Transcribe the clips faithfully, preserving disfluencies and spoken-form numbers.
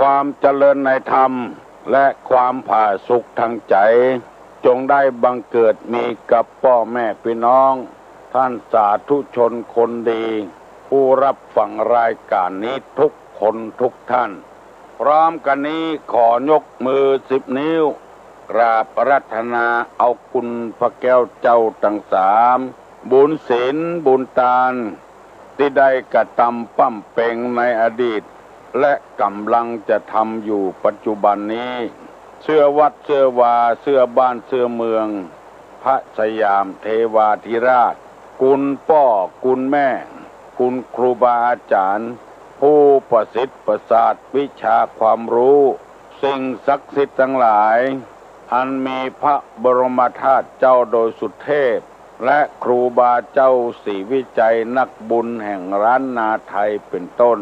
ความเจริญในธรรม และความผาสุกทางใจ๋ จงได้บังเกิดมีกับป้อแม่ปี้น้อง ต้านสาธุชนคนดี ผู้ฮับฟังรายก๋านนี้ทุกคนทุกต้าน พร้อมกั๋นนี้ขอยกมือสิบนิ้ว กราบอาราธนาเอาคุณพระแก้วเจ้าตังสาม บุญศีล บุญตาน ตี้ได้กระตำบำเพ็งในอดีต และก๋ำลังจะทำอยู่ปัจจุบันนี้ เสื้อวัดเสื้อวา เสื้อบ้านเสื้อเมือง พระสยามเทวาธิราช คุณป้อ คุณแม่ คุณครูบาอาจ๋ารย์ ผู้ประสิทธิ์ประสาทวิชาความฮู้ สิ่งศักดิ์สิทธิ์ตังหลาย อันมีพระบรมธาตุเจ้าโดยสุเทพ และครูบาเจ้าศรีวิชัยนักบุญแห่งล้านนาไทยเป๋นต้น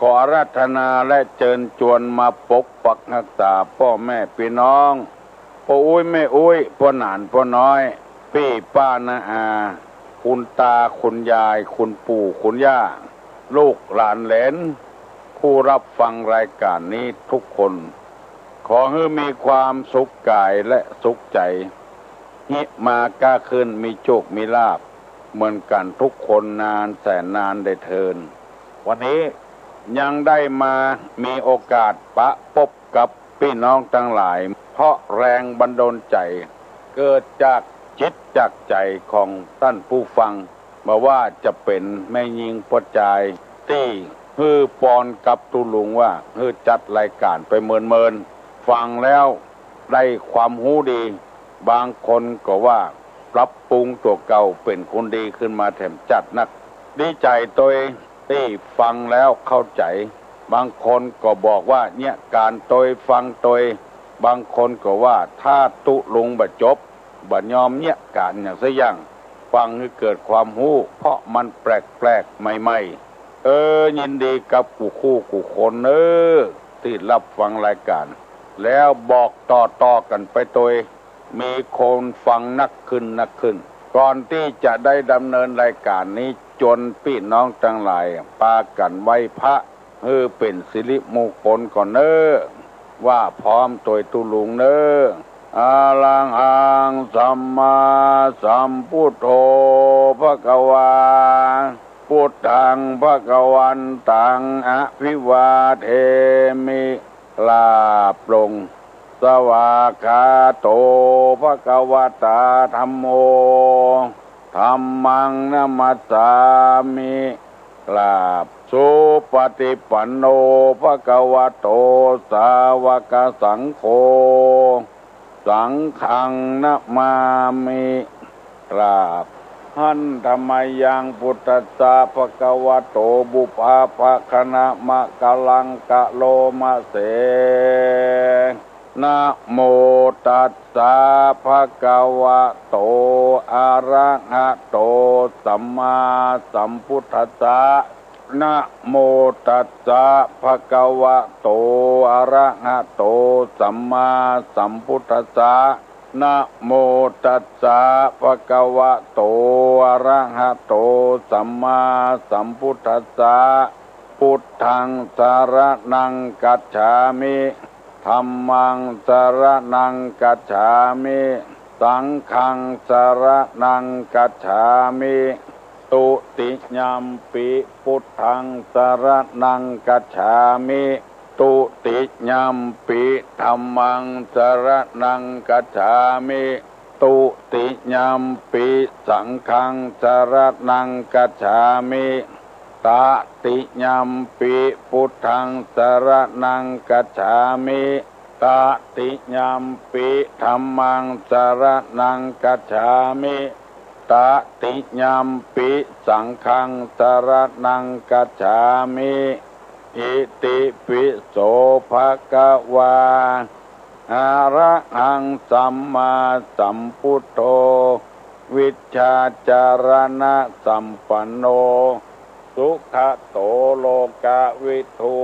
ขออาราธนาและเจิญจวนมาปกปักฮักษาป้อแม่ปี้น้อง ป้ออุ๊ยแม่อุ๊ย ป้อหนานป้อน้อย ปี้ป้าน้าอา คุณตาคุณยาย คุณปู่คุณย่า ลูกหลานเหลน ผู้ฮับฟังรายก๋านนี้ทุกคน ขอหื้อมีความสุขก๋ายและสุขใจ๋ ฮิมาก้าขึ้น มีโชคมีลาภเหมือนกั๋นทุกคนนานแสนนานได้เทอญ วันนี้ยังได้มามีโอกาสปะปบกับปี้น้องตังหลาย เพราะแรงบันดาลใจ๋ เกิดจากจิตจากใจ๋ของต้านผู้ฟัง บ่ว่าจะเป๋นแม่ญิงป้อจาย ตี้หื้อปอนกับตุ๊ลุงว่าหื้อจัดรายก๋านไปเมินๆ ฟังแล้วได้ความฮู้ดี บางคนก็ว่าปรับปรุงตั๋วเก่าเป๋นคนดีขึ้นมาแถมจัดนัก ดีใจ๋ตวยตี้ฟังแล้วเข้าใจ๋ บางคนก็บอกว่าเยียะก๋านตวยฟังตวย บางคนก็ว่าถ้าตุ๊ลุงบ่จบ บ่ยอมเยียะก๋านอย่างสักอย่าง ฟังหื้อเกิดความฮู้ เพราะมันแปลกๆ ใหม่ๆ เออ ยินดีกับกู้คู่กู้คนเน้อ ตี้ฮับฟังรายก๋าน แล้วบอกต่อๆ กั๋นไปตวย มีคนฟังนักขึ้นนักขึ้น ก่อนตี้จะได้ดำเนินรายก๋านนี้ จวนปี้น้องตังหลายปากั๋นไหว้พระ หื้อเป๋นสิริมงคลก่อนเน้อ ว่าพร้อมตวยตุ๊ลุงเน้อ อะระหังสัมมาสัมพุทโธ ภะคะวา พุทธัง ภะคะวันตัง อะภิวาเทมิ ลาบลง สวากขาโต ภะคะวะตา ธัมโม ธัมมัง นะมัสสามิ ลาบ สุปะติปันโน ภะคะวะโต สาวะกะสังโฆ สังฆัง นะมามิ ลาบ หันธะมะยัง พุทธัสสะ ภะคะวะโต ปุพพะภะคะนะมะกะลัง กะโลมะเส นะโมตัสสะ ภะคะวะโต อะระหะโต สัมมาสัมพุทธัสสะ นะโมตัสสะ ภะคะวะโต อะระหะโต สัมมาสัมพุทธัสสะ นะโมตัสสะ ภะคะวะโต อะระหะโต สัมมาสัมพุทธัสสะ พุทธัง สะระณัง กัจฉามิ ธัมมัง สะระณัง กัจฉามิ สังฆัง สะระณัง กัจฉามิ ตุติยัมปิ พุทธัง สะระณัง กัจฉามิ ตุติยัมปิ ธัมมัง สะระณัง กัจฉามิ ตุติยัมปิ สังฆัง สะระณัง กัจฉามิ ตะติยัมปิ พุทธัง สะระณัง กัจฉามิ ตะติยัมปิ ธัมมัง สะระณัง กัจฉามิ ตะติยัมปิ สังฆัง สะระณัง กัจฉามิ อิติปิโส ภะคะวา อะระหัง สัมมาสัมพุทโธ วิชชาจะระณะสัมปันโน สุขะโต โลกะวิทู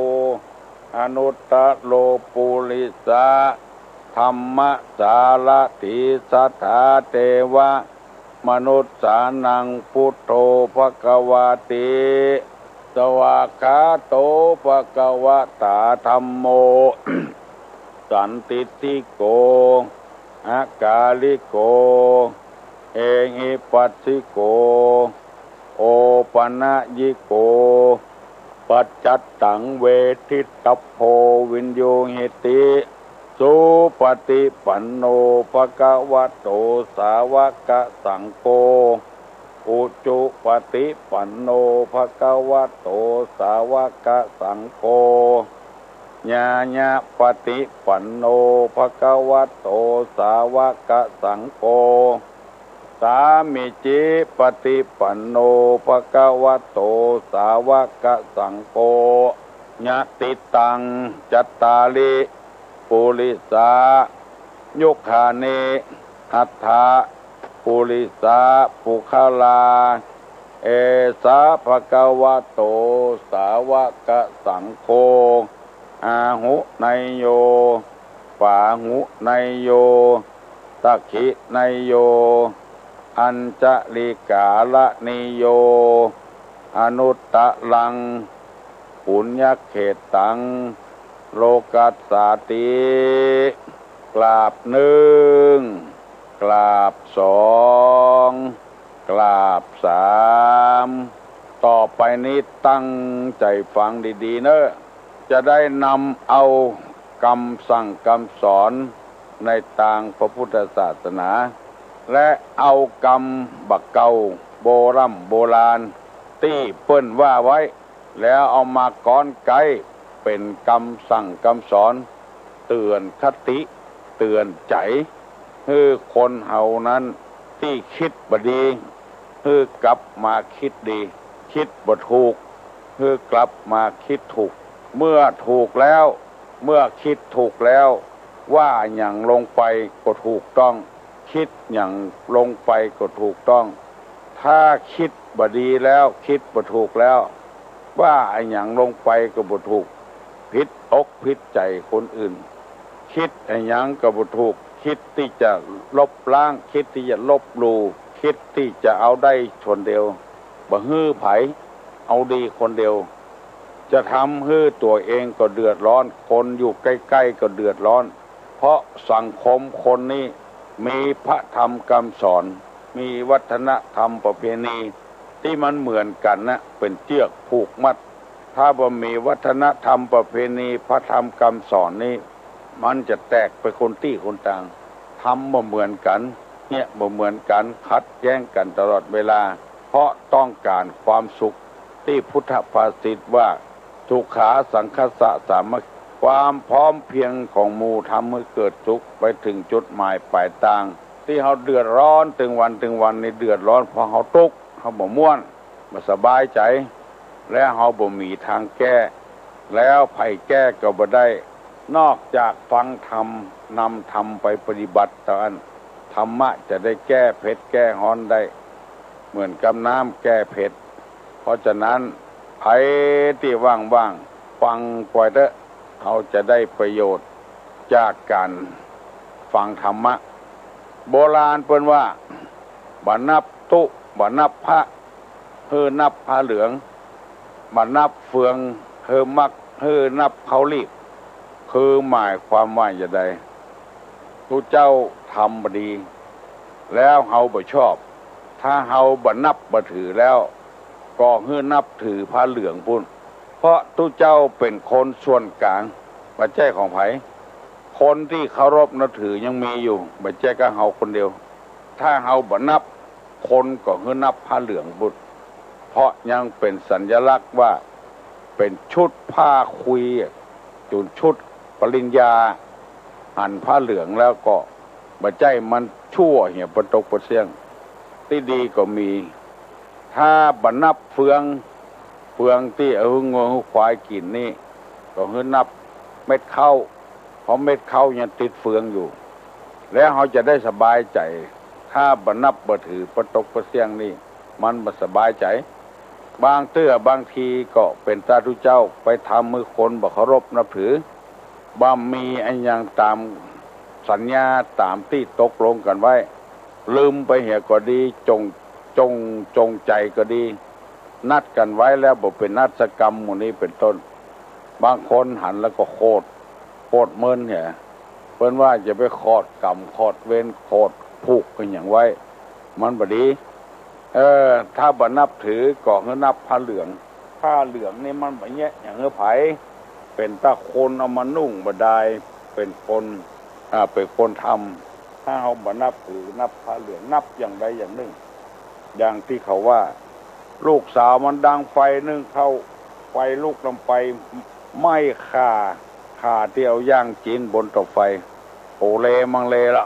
อนุตตะโร ปุริสะธัมมะสารถี สัทธาเทวะมนุสสานัง พุทโธ ภะคะวาติ สวากขาโต ภะคะวะตา ธัมโม สันทิฏฐิโก อะกาลิโก เอหิปัสสิโก โอปะนะยิโก ปัจจัตตัง เวทิตตัพโพ วินยูหิติ สุปะฏิปันโน ภะคะวะโต สาวะกะสังโฆ อุจุปะฏิปันโน ภะคะวะโต สาวะกะสังโฆ ญาณะปะฏิปันโน ภะคะวะโต สาวะกะสังโฆ สามีจิปะฏิปันโน ภะคะวะโต สาวะกะสังโฆ ยะติตัง จัตตาริ ปุริสา ยุคคานิ อัตถะ ปุริสา ปุคคลา เอสะ ภะคะวะโต สาวะกะสังโฆ อาหุเนยโย ปาหุเนยโย สักขิเนยโย อัญชะลิกาละนิโย อนุตตะรัง ปุญญะเขตตัง โลกัสสาติ กราบนึ่ง กราบสอง กราบสาม ต่อไปนี้ตั้งใจ๋ฟังดีๆ เน่อ จะได้นำเอากำสั่งกำสอนในตางพระพุทธศาสนา และเอากำบ่าเก่าโบร่ำโบราณตี้เปิ้นว่าไว้ แล้วเอามาก๊อนไก๊เป๋นกำสั่งกำสอน เตื๋อนคติ เตื๋อนใจ๋ หื้อคนเฮานั้นตี้กึ๊ดบ่ดี หื้อกลับมาคิดดี กึ๊ดบ่ถูก หื้อกลับมาคิดถูก เมื่อถูกแล้ว เมื่อกึ๊ดถูกแล้ว ว่าหยังลงไปก็ถูกต้อง กึ๊ดหยังลงไปก็ถูกต้อง ถ้ากึ๊ดบ่ดีแล้ว กึ๊ดบ่ถูกแล้ว ว่าอะหยังลงไปก็บ่ถูก ผิดอกผิดใจ๋คนอื่น กึ๊ดอะหยังก็บ่ถูก กึ๊ดตี้จะลบล้าง กึ๊ดตี้จะลบหลู่ กึ๊ดตี้จะเอาได้คนเดียว บ่หื้อใผ เอาดีคนเดียว จะทำหื้อตั๋วเองก็เดือดร้อน คนอยู่ใก้ๆ ก็เดือดร้อน เพราะสังคมคนนี้มีพระธรรมกำสอน มีวัฒนธรรมประเพณีตี้มันเหมือนกั๋นนะ เป๋นเจื้อกผูกมัด ถ้าบ่มีวัฒนธรรมประเพณีพระธรรมกำสอนนี้ มันจะแตกไปคนตี้คนตาง ทำบ่เหมือนกั๋น เยียะบ่เหมือนกั๋น ขัดแย้งกั๋นตลอดเวลา เพราะต้องก๋านความสุข ตี้พุทธภาษิตว่า สุขาสังคสสามัคคี ความพร้อมเพียงของหมู่ทำหื้อเกิดสุข ไปเถิงจุดหมายป๋ายตาง ตี้เฮาเดือดร้อนเถิงวันเถิงวันนี้ เดือดร้อนเพราะเฮาตุ๊กข์ เฮาบ่ม่วน บ่สบายใจ๋ แล้วเฮาบ่มีตางแก้ แล้วใผแก้ก็บ่ได้ นอกจากฟังธรรม นำธรรมไปปฏิบัติเต้าอั้น ธรรมะจะได้แก้เผ็ดแก้ฮ้อนได้ เหมือนกับน้ำแก้เผ็ด เพราะฉะนั้น ใผตี้ว่างๆ ฟังไปเต๊อะ เฮาจะได้ประโยชน์จากก๋านฟังธรรมะ โบราณเปิ้นว่า บ่นับตุ๊ บ่นับพระ หื้อนับผ้าเหลือง บ่นับเฟือง หื้อมัก หื้อนับข้าวหลีบ คือหมายความว่าจะใด ตุ๊เจ้าทำบ่ดี แล้วเฮาบ่ชอบ ถ้าเฮาบ่นับบ่ถือแล้ว ก็หื้อนับถือผ้าเหลืองปู้น เพราะตุ๊เจ้าเป๋นคนส่วนก๋าง บ่ใจ้ของใผ คนตี้เคารพนับถือยังมีอยู่ บ่ใจ้ก้าเฮาคนเดียว ถ้าเฮาบ่นับ คนก็หื้อนับผ้าเหลืองปู้น เพราะยังเป๋นสัญลักษณ์ว่า เป๋นชุดผ้าคุย จุ่นชุดปริญญา หันผ้าเหลืองแล้วก็ บ่ใจ้มันชั่วเหียปะตกปะเสี้ยง ตี้ดีก็มี ถ้าบ่นับเฟือง เฟืองตี้เอาหื้องัวหื้อควายกิ๋นนี่ ก็หื้อนับเม็ดข้าว เพราะเม็ดข้าวยังติดเฟืองอยู่ แล้วเฮาจะได้สบายใจ๋ ถ้าบ่นับบ่ถือปะตกปะเสี้ยงนี่ มันบ่สบายใจ๋ บางเตื้อบางทีก็เป๋นตาตุ๊เจ้าไปทำหื้อคนบ่เคารพนับถือ บ่มีอะหยังต๋ามสัญญาต๋ามตี้ตกลงกั๋นไว้ ลืมไปเหียก็ดี จ๋ง จ๋ง จ๋งใจ๋ก็ดี นัดกั๋นไว้แล้วบ่เป๋นนัดสักกำ หมู่นี้เป๋นต้น บางคนหันแล้วก็โขด โขดเมินเหีย เปิ้นว่าจะไปขอดกรรมขอดเวรขอดผูกกั๋นหยังไว้ มันบ่ดี เออ ถ้าบ่นับถือก็หื้อนับผ้าเหลือง ผ้าเหลืองนี่มันบ่แยะหยังหื้อใผ เป๋นตาคนเอามานุ่งบ่ดาย เป๋นคน อ่า เป๋นคนทำ ถ้าเฮาบ่นับถือนับผ้าเหลือง นับอย่างใดอย่างนึ่ง อย่างตี้เขาว่า ลูกสาวมันดังไฟนึ่งข้าว ไฟลุกนำไปไหม้ข่า ข่าตี้เอาย่างกิ๋นบนเตาไฟ โอเลมังเลละ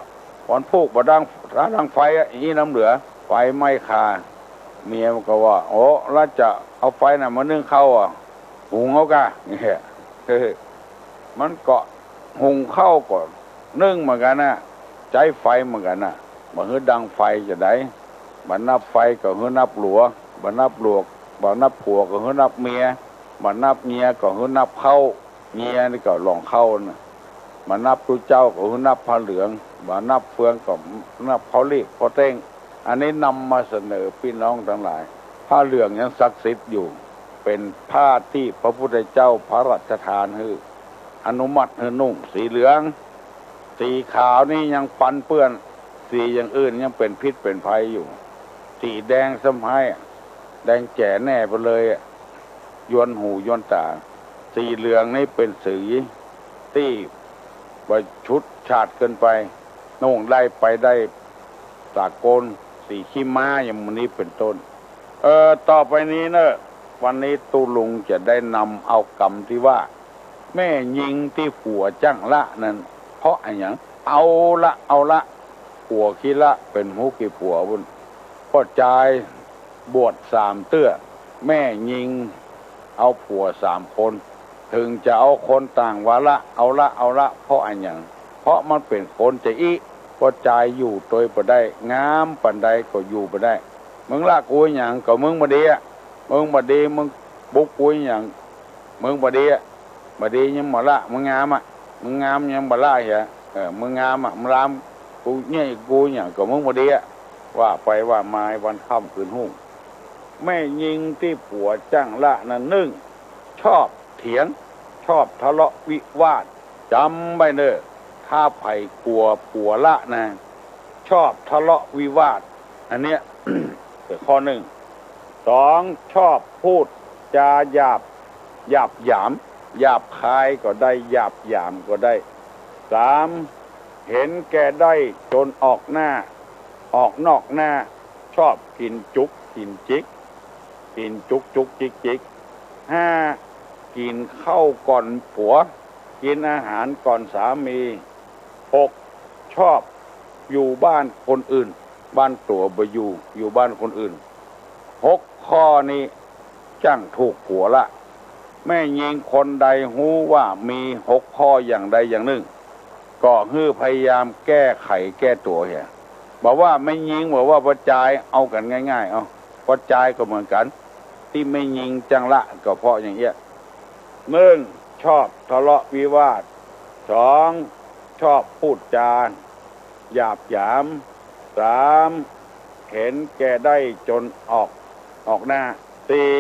วันพูกบ่ดัง ถ้าดังไฟอะ อี้น้ำเหลือ ไฟไหม้ข่า เมียมันก็ว่า โอ้ แล้วจะเอาไฟไหนมานึ่งข้าวอะ หุงเอาก่ะ เนี่ย มันก็หุงข้าวก็นึ่งเหมือนกั๋นน่ะ ใจ๊ไฟเหมือนกั๋นน่ะ บ่หื้อดังไฟจะใด บ่นับไฟก็หื้อนับหลัว บ่นับหลัว บ่นับผัวก็หื้อนับเมีย บ่นับเมียก็หื้อนับข้าว เมียนี่ก็รองข้าวน่ะ บ่นับตุ๊เจ้าก็หื้อนับผ้าเหลือง บ่นับเฟืองก็นับข้าวหลีกข้าวเต้ง อันนี้นำมาเสนอปี้น้องตังหลาย ผ้าเหลืองยังศักดิ์สิทธิ์อยู่ เป๋นผ้าตี้พระพุทธเจ้าพระราชทานหื้อ อนุมัติหื้อนุ่งสีเหลือง สีขาวนี่ยังปันเปื้อน สีอย่างอื่นยังเป๋นพิษเป๋นภัยอยู่ สีแดงซ้ำฮ้าย แดงแจ๋แน่ไปเลยอะ ยวนหูยวนต๋า สีเหลืองนี่เป๋นสีตี้บ่ฉูดฉาดเกินไป นุ่งได้ไปได้สากล สีขี้ม้าอย่างหมู่นี้เป๋นต้น เออ ต่อไปนี้เนอะ วันนี้ตุ๊ลุงจะได้นำเอากำตี้ว่า แม่ญิงตี้ผัวจั้งละนั้น เพราะอะหยัง เอาละ เอาละ ผัวขี้ละเป๋นฮู้กี่ผัวปุ้น ป้อจายบวชสามเตื้อ แม่ญิงเอาผัวสามคน เถิงจะเอาคนต่างวาระ เอาละ เอาละ เพราะอะหยัง เพราะมันเป๋นคนจะอี้ ป้อจายอยู่ตวยบ่ได้ งามปานใดก็อยู่บ่ได้ มึงละกูอะหยัง ก็มึงบ่ดีอะ มึงบ่ดี มึงบุกกูอะหยัง มึงบ่ดีอะ บ่ดียังบ่ละ มึงงามอะ มึงงามยังบ่ละเหีย เออ มึงงามอะ มึงลามกูเนี่ย กูเนี่ย ก็มึงบ่ดีอะ ว่าไปว่ามาวันค่ำคืนฮุ่ง แม่ญิงตี้ผัวจั้งละนั้นนึ่ง ชอบเถียง ชอบทะเลาะวิวาท จ๋ำไว้เน่อ ถ้าใผกั๋วผัวละนะ ชอบทะเลาะวิวาท อันเนี้ย เป๋นข้อนึ่ง สอง ชอบพูดจาหยาบ หยาบหยาม หยาบคายก็ได้ หยาบหยามก็ได้ สาม เห็นแก่ได้จ๋นออกหน้า ออกนอกหน้า ชอบกิ๋นจุกกิ๋นจิก กิ๋นจุกจุกจิกจิก ห้า กิ๋นข้าวก่อนผัว กิ๋นอาหารก่อนสามี หก ชอบอยู่บ้านคนอื่น บ้านตั๋วบ่อยู่ อยู่บ้านคนอื่น หกข้อนี้จั้งถูกผัวละ แม่ญิงคนใดฮู้ว่ามีหกข้ออย่างใดอย่างนึ่ง ก็หื้อพยายามแก้ไขแก้ตั๋วเหีย บ่ว่าแม่ญิง บ่ว่าป้อจาย เอากั๋นง่ายๆ เอา ป้อจายก็เหมือนกั๋น ตี้แม่ญิงจั้งละก็เพราะอย่างเอี้ย นึ่ง ชอบทะเลาะวิวาท สอง ชอบพูดจาหยาบหยาม สาม เห็นแก่ได้จ๋นออก ออกหน้า สี่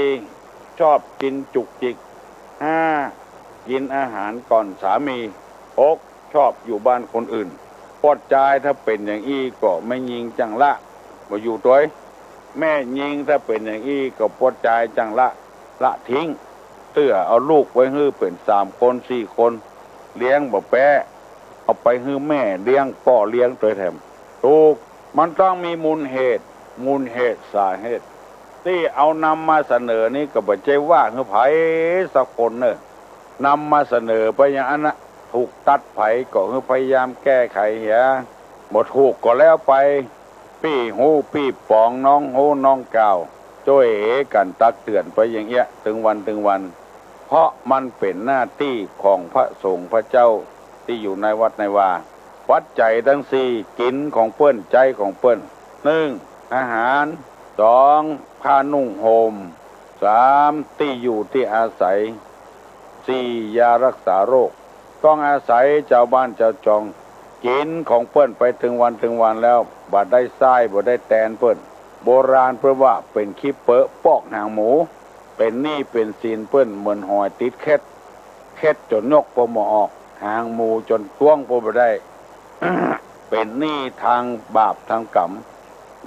ชอบกิ๋นจุกจิก ห้า กิ๋นอาหารก่อนสามี หก ชอบอยู่บ้านคนอื่น ป้อจายถ้าเป๋นอย่างอี้ก็แม่ญิงจั้งละ บ่อยู่ตวย แม่ญิงถ้าเป๋นอย่างอี้ก็ป้อจายจั้งละ ละทิ้ง เตื้อเอาลูกไว้หื้อเป๋นสามคนสี่คน เลี้ยงบ่แป๊ เอาไปหื้อแม่เลี้ยง ป้อเลี้ยงตวยแถม ถูก มันต้องมีมูลเหตุ มูลเหตุสาเหตุ ตี้เอานำมาเสนอนี้ก็บ่ใจ้ว่าหื้อใผสักคนเน่อ นำมาเสนอไปอย่างอั้นนะ ถูกตัดใผก็หื้อพยายามแก้ไขเหีย บ่ถูกก็แล้วไป ปี้ฮู้ปี้ป๋อง น้องฮู้น้องกล่าว จ้วยกั๋นตักเตื๋อนไปอย่างเอี้ย ตึงวันตึงวัน เพราะมันเป๋นหน้าตี้ของพระสงฆ์พระเจ้าตี้อยู่ในวัดในวา ปัจจัยตังสี่ กิ๋นของเปิ้น ใจ๊ของเปิ้น นึ่ง อาหาร สอง ผ้านุ่งห่ม สาม ตี้อยู่ตี้อาศัย สี่ ยารักษาโรค ต้องอาศัยจาวบ้านจาวจอง กิ๋นของเปิ้นไปตึงวันตึงวันแล้ว บ่ได้ใซ้บ่ได้แตนเปิ้น โบราณเปิ้นว่าเป๋นขี้เปอะปอกหางหมู เป๋นหนี้เป๋นสินเปิ้นเหมือนหอยติดเข็ด เข็ดจ๋นยกปมบ่ออก หางหมูจ๋นจ้วงปมบ่ได้ เป๋นหนี้ตางบาปตางก๋รรม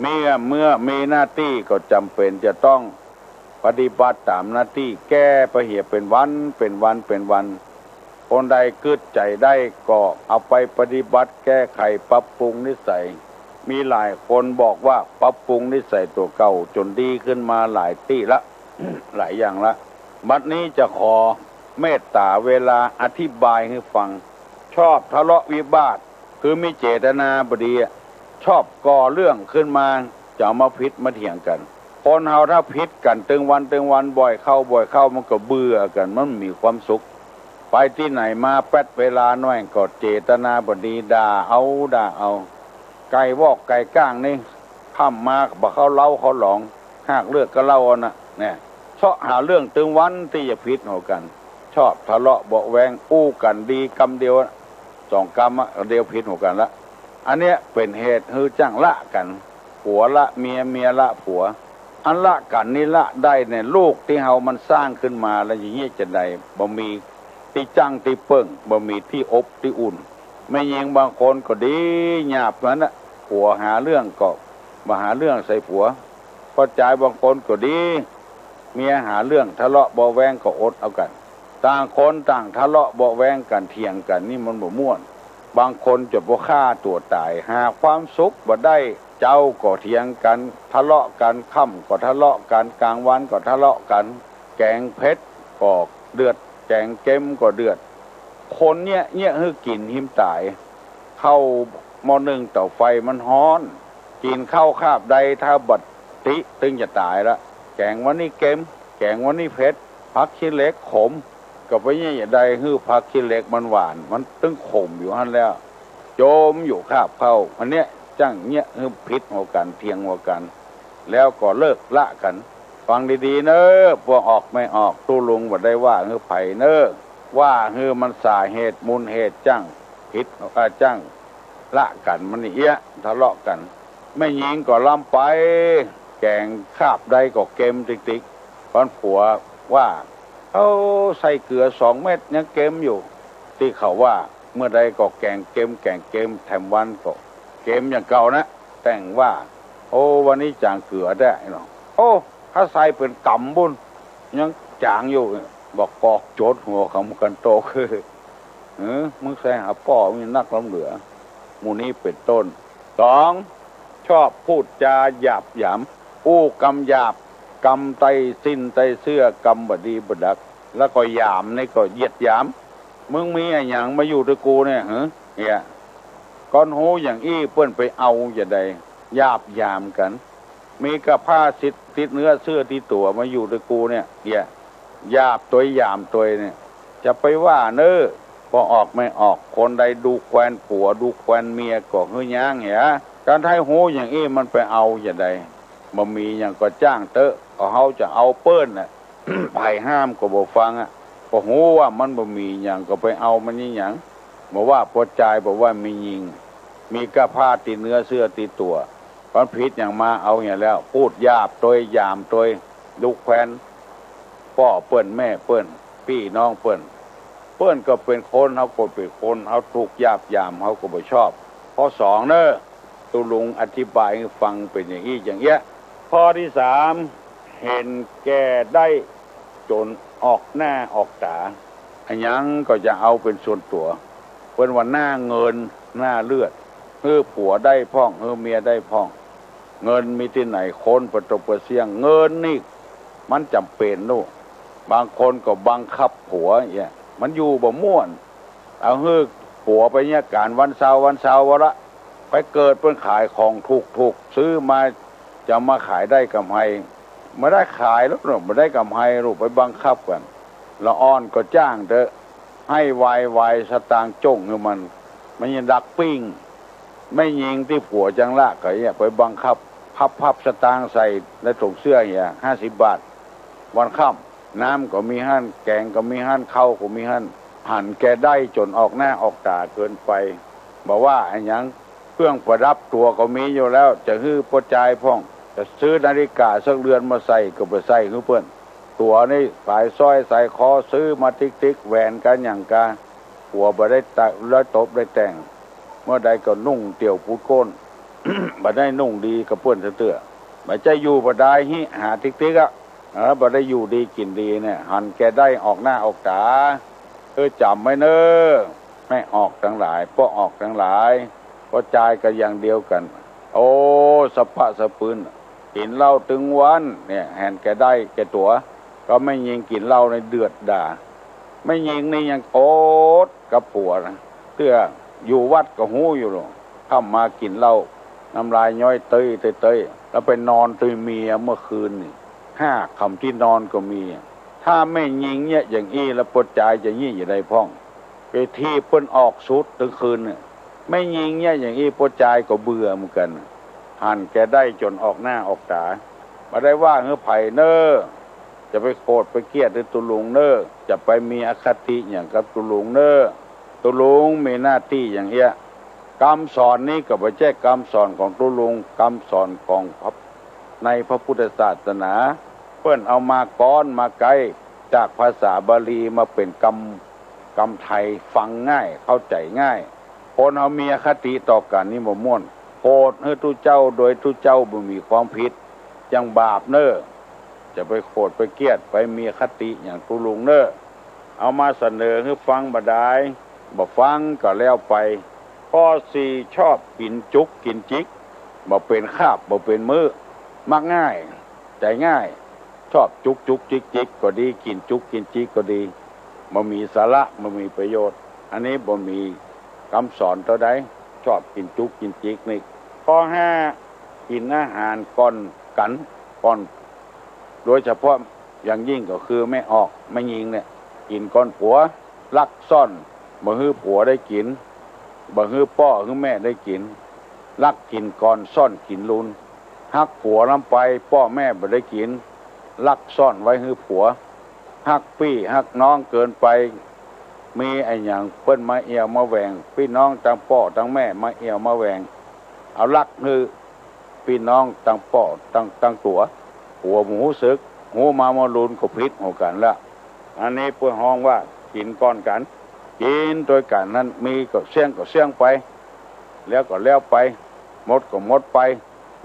เมื่อ เมื่อมีหน้าตี้ก็จ๋ำเป๋นจะต้องปฏิบัติต๋ามหน้าตี้ แก้ไปเหียเป๋นวัน เป๋นวัน เป๋นวัน คนใดกึ๊ดใจ๋ได้ก็เอาไปปฏิบัติแก้ไขปรับปรุงนิสัย มีหลายคนบอกว่าปรับปรุงนิสัยตั๋วเก่าจ๋นดีขึ้นมาหลายตี้ละ หลายอย่างละ บัดนี้จะขอเมตต๋าเวลาอธิบายหื้อฟัง ชอบทะเลาะวิวาท คือมีเจตนาบ่ดีอะ ชอบก่อเรื่องขึ้นมา จะเอามาผิดมาเถียงกั๋น คนเฮาถ้าผิดกั๋นตึงวันตึงวันบ่อยเข้าบ่อยเข้ามันก็เบื่อกั๋น มันบ่มีความสุข ไปตี้ไหนมาแป๊ดเวลาหน้อยก็เจตนาบ่ดี ด่าเอาด่าเอา ไก่วอกไก่ก้างนี่ ค่ำมาบ่เข้าเล้าเข้าหลอง หากเลือกก็เหล้าอันน่ะ เนี่ย เซาะหาเรื่องตึงวันตี้จะผิดหัวกั๋น ชอบทะเลาะเบาะแว้ง อู้กั๋นดีกำเดียว สองกำอะ เดียวผิดหัวกั๋นละ อันเนี้ยเป๋นเหตุหื้อจ้างละกั๋น ผัวละเมีย เมียละผัว อันละกั๋นนี่ละได้เนี่ย ลูกตี้เฮามันสร้างขึ้นมาแล้วจะเยียะจะใด บ่มีตี้จั้งตี้เปิ้ง บ่มีตี้อบตี้อุ่น แม่ญิงบางคนก็ดีหยาบนั้นน่ะ ผัวหาเรื่องก็บ่หาเรื่องใส่ผัว ป้อจายบางคนก็ดี เมียหาเรื่องทะเลาะเบาะแว้งก็อดเอากั๋น ต่างคนต่างทะเลาะเบาะแว้งกั๋น เถียงกั๋น นี่มันบ่ม่วน บางคนจ๋นบ่ฆ่าตั๋วต๋าย หาความสุขบ่ได้ เจ๊าก็เถียงกั๋น ทะเลาะกั๋น ค่ำก็ทะเลาะกั๋น ก๋างวันก็ทะเลาะกั๋น แก๋งเพ็ชก็เดือด แก๋งเก็มก็เดือด คนเยียะเยียะหื้อกิ๋นหิมต๋าย ข้าวหม้อนึ่งเต๋าไฟมันฮ้อน กิ๋นข้าวคาบใดถ้าบ่ติตึงจะต๋ายละ แก๋งวันนี้เก็ม แก๋งวันนี้เพ็ช ผักขี้เหล็กขม ก็ไปเยียะจะใดหื้อผักขี้เหล็กมันหวาน มันตึงขมอยู่หั้นแล้ว จ๋มอยู่คาบข้าว อันเนี้ยจ้างเยียะหื้อผิดหัวกั๋น เถียงหัวกั๋น แล้วก็เลิกละกั๋น ฟังดีๆ เน่อ ปวกออกแม่ออก ตุ๊ลุงบ่ได้ว่าหื้อใผเน่อ ว่าหื้อมันสาเหตุมูลเหตุจ้างผิด เอ่อ จ้างละกั๋น มันเยียะทะเลาะกั๋น แม่ญิงก็ลำไป แก๋งคาบใดก็เก็มติ๊กๆ ปันผัวว่า เอ้า ใส่เกลือสองเม็ดยังเก็มอยู่ ตี้เขาว่า เมื่อใดก็แก๋งเก็ม แก๋งเก็ม แถมวันก็เก็มอย่างเก่านะ แต่งว่า โอ้ วันนี้จ๋างเกลือแต๊เนาะ โอ้ ถ้าใส่เป๋นกำปู้น ยังจ๋างอยู่ บ่ากอกโจดหัวเขากั๋นโตก เออ มึงใส่หาป้อมีนักล้ำเหลือ หมู่นี้เป๋นต้น สอง ชอบพูดจาหยาบหยาม อู้กำหยาบ กำใต้สิ้นใต้เสื้อ กำบ่ดีบ่ดัก แล้วก็หยามนี่ก็เหยียดหยาม มึงมีอะหยังมาอยู่ตวยกูเนี่ย หือ เนี่ย ก้อนฮู้อย่างอี้เปิ้นไปเอาจะใด หยาบหยามกั๋น มีก้าผ้าติด ติดเนื้อเสื้อติดตั๋วมาอยู่ตวยกูเนี่ย เนี่ย หยาบตวยหยามตวยเนี่ย จะไปว่าเน่อ ปวกออกแม่ออก คนใดดูแควนผัว ดูแควนเมียก็หื้อยั้งเหีย การใต้ฮู้อย่างอี้มันไปเอาจะใด บ่มีหยังก็จ้างเต๊อะ ก็เฮาจะเอาเปิ้นน่ะ ใผห้ามก็บ่ฟังอะ ก็ฮู้ว่ามันบ่มีหยังก็ไปเอามันอีหยัง บ่ว่าป้อจายบ่ว่าแม่ญิง มีก้าผ้าติดเนื้อเสื้อติดตั๋ว มันผิดหยังมาเอาเหียแล้ว พูดหยาบตวยหยามตวย ดูแควน ป้อเปิ้นแม่เปิ้น ปี้น้องเปิ้น เปิ้นก็เป๋นคน เฮาก็เป๋นคน เฮาถูกหยาบหยาม เฮาก็บ่ชอบ ข้อสองเน่อ ตุ๊ลุงอธิบายหื้อฟังเป๋นอย่างอี้อย่างเยียะ ข้อตี้สาม เห็นแก่ได้จ๋นออกหน้าออกต๋า อะหยังก็จะเอาเป๋นส่วนตั๋ว เปิ้นว่าหน้าเงินหน้าเลือด หื้อผัวได้พ่อง หื้อเมียได้พ่อง เงินมีตี้ไหนคนประตกประเสี้ยง เงินนี่มันจ๋ำเป๋นลูก บางคนก็บังคับผัวเหีย มันอยู่บ่ม่วน เอาหื้อผัวไปเยียะก๋านวันเสาร์วันเสาร์วะละ ไปเกิดเปิ้นขายของถูกๆ ซื้อมาจะมาขายได้กำไร บ่ได้ขายหรอกเนาะ บ่ได้กำไรหรอก ไปบังคับกั๋น ละอ่อนก็จ้างเต๊อะ หื้อวายวายสตางค์จ้งหื้อมัน มันยังดักปิ้ง แม่ญิงตี้ผัวจั้งละก็เหีย ไปบังคับ พับๆ สตางค์ใส่ในถุงเสื้อเหีย ห้าสิบบาท วันค่ำ น้ำก็มีหั้น แก๋งก็มีหั้น ข้าวก็มีหั้น หันแก่ได้จ๋นออกหน้าออกต๋าเกินไป บ่ว่าอะหยัง เครื่องประดับตั๋วก็มีอยู่แล้ว จะหื้อป้อจายพ่อง จ จะซื้อนาฬิกาสักเรือนมาใส่ก็บ่ใส่หื้อเปิ้น ตั๋วนี่สายสร้อยสายคอซื้อมาติ๊กๆ แหวนกั๋นหยังกา ผัวบ่ได้ตะ ได้ตบได้แต่ง เมื่อใดก็นุ่งเตี่ยวปูดโก้น บ่ได้นุ่งดีกับเปิ้นเตื้อๆ บ่ใจ้อยู่บ่ดายหิ หาติ๊กๆ อะ เออ บ่ได้อยู่ดีกิ๋นดีเนี่ย หันแก่ได้ออกหน้าออกต๋า เออ จ๋ำไว้เน่อ แม่ออกตังหลาย ป้อออกตังหลาย ป้อจายก็อย่างเดียวกั๋น โอ้ สะป๊ะสะปืน กิ๋นเหล้าตึงวันเนี่ย หันแก่ได้แก่ตั๋ว ก็แม่ญิงกิ๋นเหล้าในเดือดด๋า แม่ญิงนี่ยังโกรธกับผัวนะ เตื้ออยู่วัดก็ฮู้อยู่หรอก ค่ำมากิ๋นเหล้า น้ำลายย้อยเต๊ยๆ แล้วไปนอนตวยเมียเมื่อคืนนี่ ห้าค่ำตี้นอนก็มี ถ้าแม่ญิงเยียะอย่างอี้แล้วป้อจายจะเยียะอย่างใดพ่อง ไปถีบเปิ้นออกสุดตึงคืนเนี่ย แม่ญิงเยียะอย่างอี้ป้อจายก็เบื่อเหมือนกั๋น หันแก่ได้จ๋นออกหน้าออกต๋า บ่ได้ว่าหื้อใผเน่อ จะไปโกรธไปเกลียดหื้อตุ๊ลุงเน่อ จะไปมีอคติหยังกับตุ๊ลุงเน่อ ตุ๊ลุงมีหน้าตี้อย่างเอี้ย กำสอนนี้ก็บ่ใจ้กำสอนของตุ๊ลุง กำสอนของพระ ในพระพุทธศาสนา เปิ้นเอามาก๊อนมาไก๊จากภาษาบาลีมาเป๋นกำ กำไทย ฟังง่าย เข้าใจ๋ง่าย คนเฮามีอคติต่อกั๋นนี่บ่ม่วน โกรธหื้อตุ๊เจ้าโดยตุ๊เจ้าบ่มีความผิด ยังบาปเน่อ จะไปโกรธไปเกลียดไปมีอคติอย่างตุ๊ลุงเน่อ เอามาเสนอหื้อฟังบ่ดาย บ่ฟังก็แล้วไป ข้อสี่ ชอบกิ๋นจุกกิ๋นจิก บ่เป๋นคาบบ่เป๋นมื้อ มักง่าย ใจ๋ง่าย ชอบจุกจุกจิกจิกก็ดี กิ๋นจุกกิ๋นจิกก็ดี บ่มีสาระ บ่มีประโยชน์ อันนี้บ่มีกำสอนเต้าใด ชอบกิ๋นจุกกิ๋นจิกนี่ ข้อห้า กิ๋นอาหารก่อนกั๋น ก่อน โดยเฉพาะอย่างยิ่งก็คือแม่ออก แม่ญิงเนี่ย กิ๋นก่อนผัว ลักซ่อน บ่หื้อผัวได้กิ๋น บ่หื้อป้อหื้อแม่ได้กิ๋น ลักกิ๋นก่อน ซ่อนกิ๋นลุน ฮักผัวล้ำไป ป้อแม่บ่ได้กิ๋น ลักซ่อนไว้หื้อผัว ฮักปี้ฮักน้องเกินไป มีอะหยังเปิ้นมาเอี่ยวมาแหว่ง ปี้น้องตังป้อตังแม่มาเอี่ยวมาแหว่ง เอาลักหื้อ ปี้น้องตังป้อตัง ตังตั๋ว ผัวบ่ฮู้สึก ฮู้มาเมื่อลุนก็ผิดหัวกั๋นละ อันนี้เปิ้นฮ้องว่ากิ๋นก่อนกั๋น กิ๋นตวยกั๋นนั้น มีก็เสี้ยงก็เสี้ยงไป แล้วก็แล้วไป หมดก็หมดไป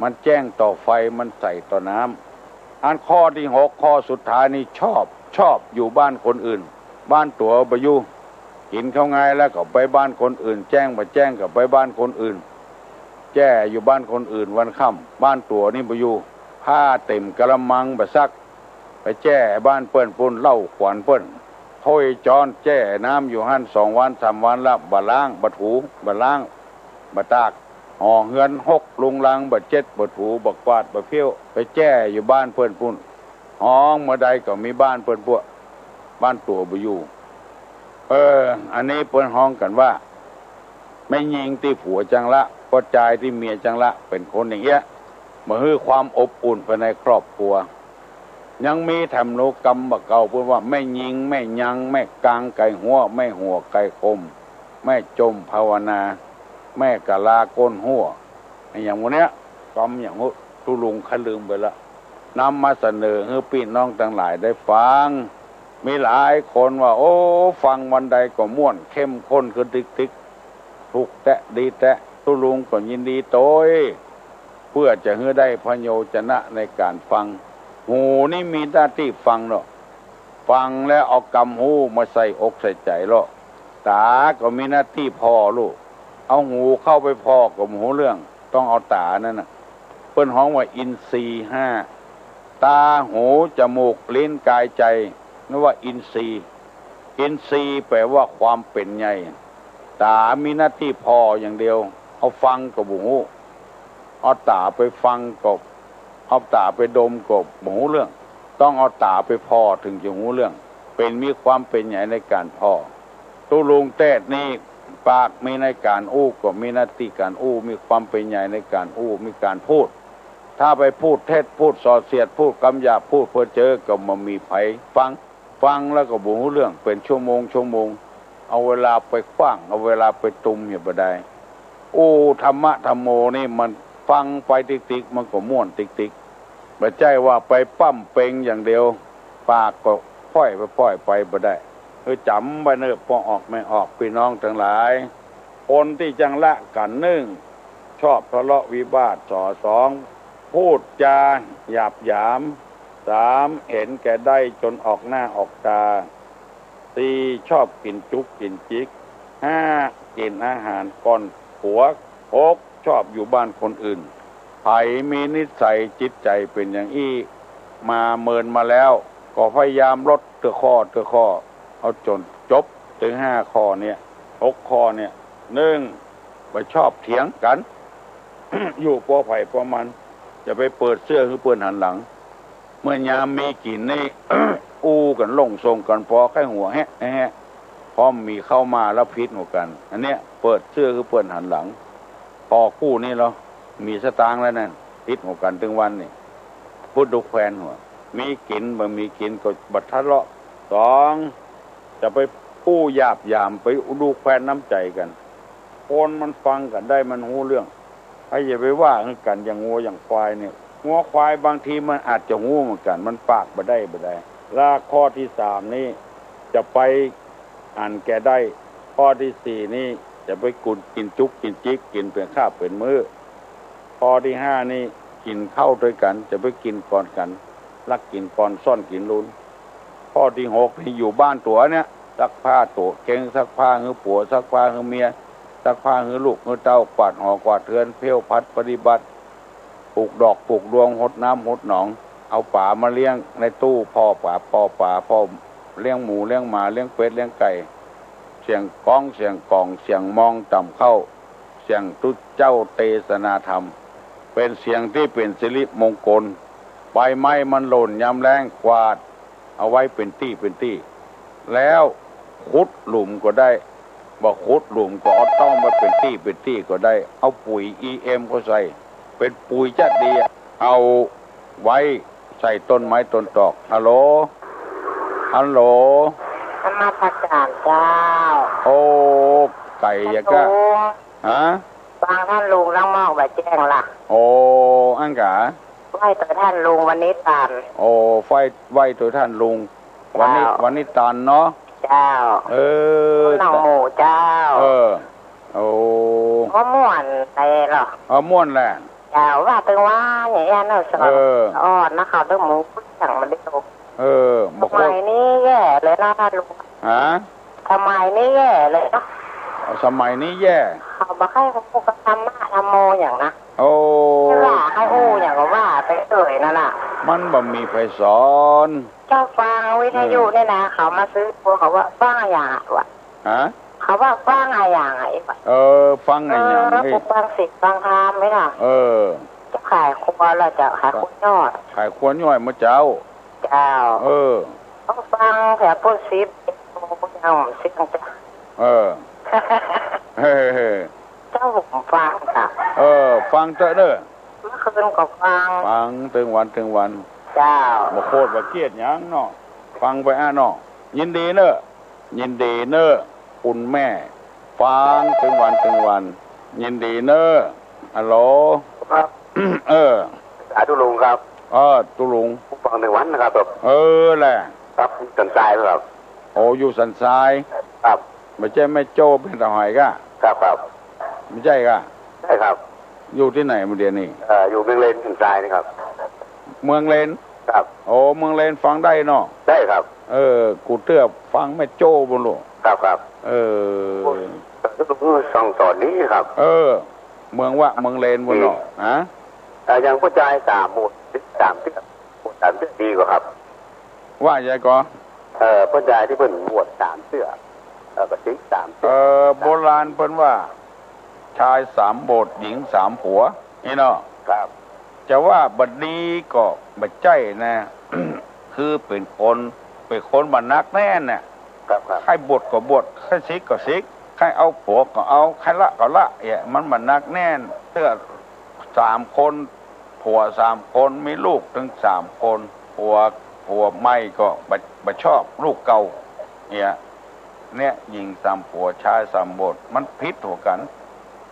มันแจ้งต่อไฟ มันใสต่อน้ำ อันข้อตี้หก ข้อสุดท้ายนี่ชอบ ชอบอยู่บ้านคนอื่น บ้านตั๋วบ่อยู่ กิ๋นข้าวงายแล้วก็ไปบ้านคนอื่น แจ้งบ่แจ้งก็ไปบ้านคนอื่น แจ้อยู่บ้านคนอื่นวันค่ำ บ้านตั๋วนี่บ่อยู่ ผ้าเต๋มกะละมังบ่ซัก ไปแจ้บ้านเปิ้นปู้น เล้าขวัญเปิ้น ถ้วยจ๊อนแจ้น้ำอยู่หั้นสองวันสามวันละ บ่ล้างบ่ถูบ่ล้างบ่ตาก หอเฮือนฮกรุงรัง บ่เจ็ดบ่ถูบ่กวาดบ่เฟี้ยว ไปแจ้อยู่บ้านเปิ้นปู้น ฮ้องเมื่อใดก็มีบ้านเปิ้นปู้น บ้านตั๋วบ่อยู่ เออ อันนี้เปิ้นฮ้องกั๋นว่า แม่ญิงตี้ผัวจังละ ป้อจายตี้เมียจังละ เป๋นคนอย่างเอี้ย บ่หื้อความอบอุ่นภายในครอบครัว ยังมีแถมโนกรรมบ่าเก่าเปิ้นว่า แม่ญิง แม่ยัง แม่กางไก่ฮั้ว แม่หัวไก่คม แม่จมภาวนา แม่กะลาก้นฮั้ว อะหยังหมู่เนี้ย กำหยังหมู่ ตุ๊ลุงข้าลืมไปละ นำมาเสนอหื้อปี้น้องตังหลายได้ฟัง มีหลายคนว่า โอ้ ฟังวันใดก็ม่วน เข้มข้นขึ้นติ๊กๆ ถูกแต๊ะ ดีแต๊ะ ตุ๊ลุงก็ยินดีตวย เปื้อจะหื้อได้พโยชนะในก๋านฟัง หูนี่มีหน้าตี้ฟังเนาะ ฟังแล้วเอากำฮู้มาใส่อกใส่ใจ๋เนาะ ต๋าก็มีหน้าตี้ผ่อลูก เอาหูเข้าไปผ่อก็บ่ฮู้เรื่อง ต้องเอาต๋านั่นน่ะ เปิ้นฮ้องว่าอินทรีย์ห้า ตา หู จมูก ลิ้น กาย ใจ๋ นั่นว่าอินทรีย์ อินทรีย์แปลว่าความเป๋นใหญ่ ต๋ามีหน้าตี้ผ่ออย่างเดียว เอาฟังก็บ่ฮู้ เอาต๋าไปฟังก็ เอาต๋าไปดมก็บ่ฮู้เรื่อง ต้องเอาต๋าไปผ่อเถิงจะฮู้เรื่อง เป๋นมีความเป๋นใหญ่ในก๋านผ่อ ตุ๊ลุงเตศน์นี่ ปากมีในก๋านอู้ ก็มีหน้าตี้ก๋านอู้ มีความเป๋นใหญ่ในก๋านอู้ มีก๋านพูด ถ้าไปพูดเท็จ พูดส่อเสียด พูดกำหยาบ พูดเพ้อเจ้อ ก็บ่มีใผฟัง ฟังแล้วก็บ่ฮู้เรื่อง เป๋นชั่วโมงชั่วโมง เอาเวลาไปขว้าง เอาเวลาไปตุ้มอยู่บ่ได้ อู้ ธรรมะธัมโมนี่มันฟังไปติ๊กๆ มันก็ม่วนติ๊กๆ บ่ใจ้ว่าไปป้ำเป็งอย่างเดียว ปากก็พ่อยไปพ่อยไปบ่ได้ คือจ๋ำไว้เน่อ ป้อออกแม่ออก ปี้น้องตังหลาย คนตี้จั้งละกั๋น นึ่ง ชอบทะเลาะวิวาท สอ สอง พูดจาหยาบหยาม สาม เห็นแก่ได้จ๋นออกหน้าออกต๋า สี่ ชอบกิ๋นจุ๊กกิ๋นจิ๊ก ห้า กิ๋นอาหารก่อนผัว หก ชอบอยู่บ้านคนอื่น ใผมีนิสัยจิตใจ๋เป๋นอย่างอี้ มาเมินมาแล้ว ก็พยายามลดเตื้อข้อเตื้อข้อ เอาจ๋นจบ เถิงห้าข้อเนี่ย หกข้อเนี่ย นึ่ง บ่ชอบเถียงกั๋น อยู่ป้อใผป้อมัน จะไปเปิดเสื้อหื้อเปิ้นหันหลัง เมื่อยามมีกิ๋นนี่ อู้กั๋นลงส่งกั๋น ปอใค่หัวแฮะแฮะ พอมีเข้ามาแล้วผิดหัวกั๋น อันเนี้ยเปิดเสื้อหื้อเปิ้นหันหลัง ปอกู้นี่ลอ มีสตางค์แล้วนั่น ผิดหัวกั๋นตึงวันนี่ พูดดูแควนหัว มีกิ๋นบ่มีกิ๋นก็บ่ทะเลาะ สอง จะไปอู้หยาบหยาม ไปดูแควนน้ำใจ๋กั๋น คนมันฟังกั๋นได้มันฮู้เรื่อง ใผอย่าไปว่ากั๋นอย่างงัวอย่างควายเนี่ย งัวควายบางทีมันอาจจะฮู้เหมือนกั๋น มันปากบ่ได้บ่ได้ และข้อตี้สามนี่ จะไปอันแก่ได้ ข้อตี้สี่นี่ จะไปกุ๋นกิ๋นจุ๊กกิ๋นจิ๊ก กิ๋นเป๋นคาบเป๋นมื้อ ข้อตี้ห้านี่ กิ๋นข้าวตวยกั๋น จะไปกิ๋นก่อนกั๋น ลักกิ๋นก่อนซ่อนกิ๋นลุน ข้อตี้หกนี่ อยู่บ้านตั๋วเนี่ย ซักผ้าตั๋วเก็ง ซักผ้าหื้อผัว ซักผ้าหื้อเมีย ซักผ้าหื้อลูกหื้อเต้า กวาดหอกวาดเฮือน เผี้ยวผัดปฏิบัติ ปลูกดอกปลูกดวง หดน้ำหดหนอง เอาป๋ามาเลี้ยงในตู้ ผ่อป๋า ผ่อป๋า ผ่อเลี้ยงหมูเลี้ยงหมา เลี้ยงเป็ดเลี้ยงไก่ เสียงก๊องเสียงก๋อง เสียงมองต่ำเข้า เสียงตุ๊เจ้าเตสนาธรรม เป๋นเสียงตี้เป๋นสิริมงคล ใบไม้มันหล่นยามแล้ง กวาดเอาไว้เป๋นตี้เป๋นตี้ แล้วขุดหลุมก็ได้ บ่ขุดหลุมก็เอาต้อมไว้เป๋นตี้เป๋นตี้ก็ได้ เอาปุ๋ยอีเอ็มก็ใส่ เป๋นปุ๋ยจัดดี เอาไว้ใส่ต้นไม้ต้นตอก ฮัลโหล ฮัลโหล นมัสการเจ้า โอ้ ไก่ยะกะ ท่านลุง ฮะ ฟังท่านลุงแล้วมองบ่แจ้งละ โอ้ อั้นกา ไหว้ต่อท่านลุงวันนี้ตาน โอ้ ไหว้ ไหว้ต่อท่านลุง วันนี้ เจ้า วันนี้ตานเนาะ เจ้า เออ หนองหมูเจ้า เออ โอ้ ก็ม่วนไปเหรอ เออ ม่วนแหละ เจ้า ว่าตึงว่าอย่างเงี้ยเนอะ เออ อ่อนนะเขาตึงหมูสั่งมาได้ เออ บอกว่า สมัยนี้แย่เลยนะท่านลุง ฮะ สมัยนี้แย่เลยนะ เอา สมัยนี้แย่ เขาบ่ใค่ฮู้กับธรรมะธรรมโมอย่างนะ โอ้ ไม่ว่าใค่อู้อย่างก็ว่าไปเตยนั่นน่ะ มันบ่มีใผสอน เจ้าฟังวิทยุ เออ เนี่ยนะ เขามาซื้อตัวเขาว่าฟังอะหยังอะวะ ฮะ เขาว่าฟังอะหยังอะไอ้วะ เออ ฟังอะหยัง เออ ไอ้ กูฟังสิทธิ์ฟังธรรมไหมล่ะ เออ เจ้าขายครัวเหรอเจ้า ขายครัวย่อย ขายครัวย่อยเมื่อเจ้า เจ้า เออ ต้องฟังแถวปุ้นสิบเอ็ดโมงยังเสียงจ้ะ เออ เฮ้ย เจ้าผมฟังจ้ะ เออ ฟังเต๊อะเน่อ เมื่อคืนก็ฟัง ฟังตึงวันตึงวัน เจ้า บ่โคตรบ่เกียจหยังเนาะ ฟังไปอะเนาะ ยินดีเน่อ ยินดีเน่อ คุณแม่ ฟังตึงวันตึงวัน ยินดีเน่อ ฮัลโหล ครับ เออ สาธุลุงครับ เออ ตุ๊ลุง ฟังตึงวันนะครับ เออ แหละ ครับ สันทรายครับ โอ้ อยู่สันทราย ครับ บ่ใจ้แม่โจ้เปียงตาหอยก่ะ ครับ ครับ บ่ใจ้ก่ะ ใช่ครับ อยู่ตี้ไหนเมื่อเดี๋ยวนี้ เอ่อ อยู่เมืองเลนสันทรายนี่ครับ เมืองเลน ครับ โอ้ เมืองเลนฟังได้เนาะ ได้ครับ เออ กูเตื้อฟังแม่โจ้บุญลูก ครับ ครับ เออ โอ้ย ส่องตอนนี้ครับ เออ เมืองวะ เมืองเลนบุญเนาะ อืม ฮะ เอ่อ อย่างผู้จายสามบวชสามเตื้อ บวชสามเตื้อดีกว่าครับ ว่าไงก่อ เอ่อ ผู้จายตี้เปิ้นบวชสามเตื้อ เอ่อ ก็สิกสามเตื้อ เอ่อ โบราณเปิ้นว่า ชายสามบท หญิงสามผัว นี่เนาะ ครับ จะว่าบ่ดีก็บ่ใจ้นะ คือเป๋นคน เป๋นคนบ่หนักแน่นน่ะ ครับ ครับ ใค่บวชก็บวช ใค่สิกก็สิก ใค่เอาผัวก็เอา ใค่ละก็ละ เนี่ย มันบ่หนักแน่น เตื้อสามคน ผัวสามคน มีลูกตึงสามคน ผัว ผัวใหม่ก็บ่ บ่ชอบลูกเก่า เนี่ย เนี่ย หญิงสามผัว ชายสามบท มันผิดหัวกั๋น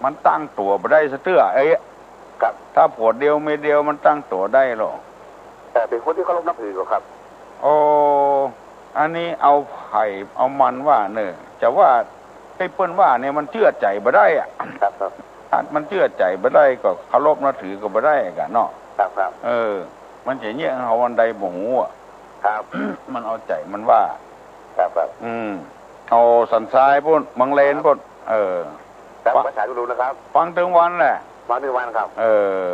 มันตั้งตั๋วบ่ได้สักเตื้อ เอ๊ะ ครับ ถ้าผัวเดียวเมียเดียวมันตั้งตั๋วได้หรอ แต่เป๋นคนตี้เคารพนับถือก่อครับ โอ้ อันนี้เอาใผเอามันว่าเน่อ จะว่าตี้เปิ้นว่าเนี่ยมันเจื้อใจ๋บ่ได้อะ ครับ ครับ ถ้ามันเจื้อใจ๋บ่ได้ก็เคารพนับถือก็บ่ได้กั๋นเนาะ ครับ ครับ เออ มันจะเยียะหื้อเฮาอันใดบ่ฮู้อะ ครับ มันเอาใจ๋มันว่า ครับ ครับ อืม เอาสันทรายปู้น เมืองเลนปู้น เออ ครับ ฟัง มาสาธุลุงนะครับ ฟังตึงวันแหละ ฟังตึงวันครับ เออ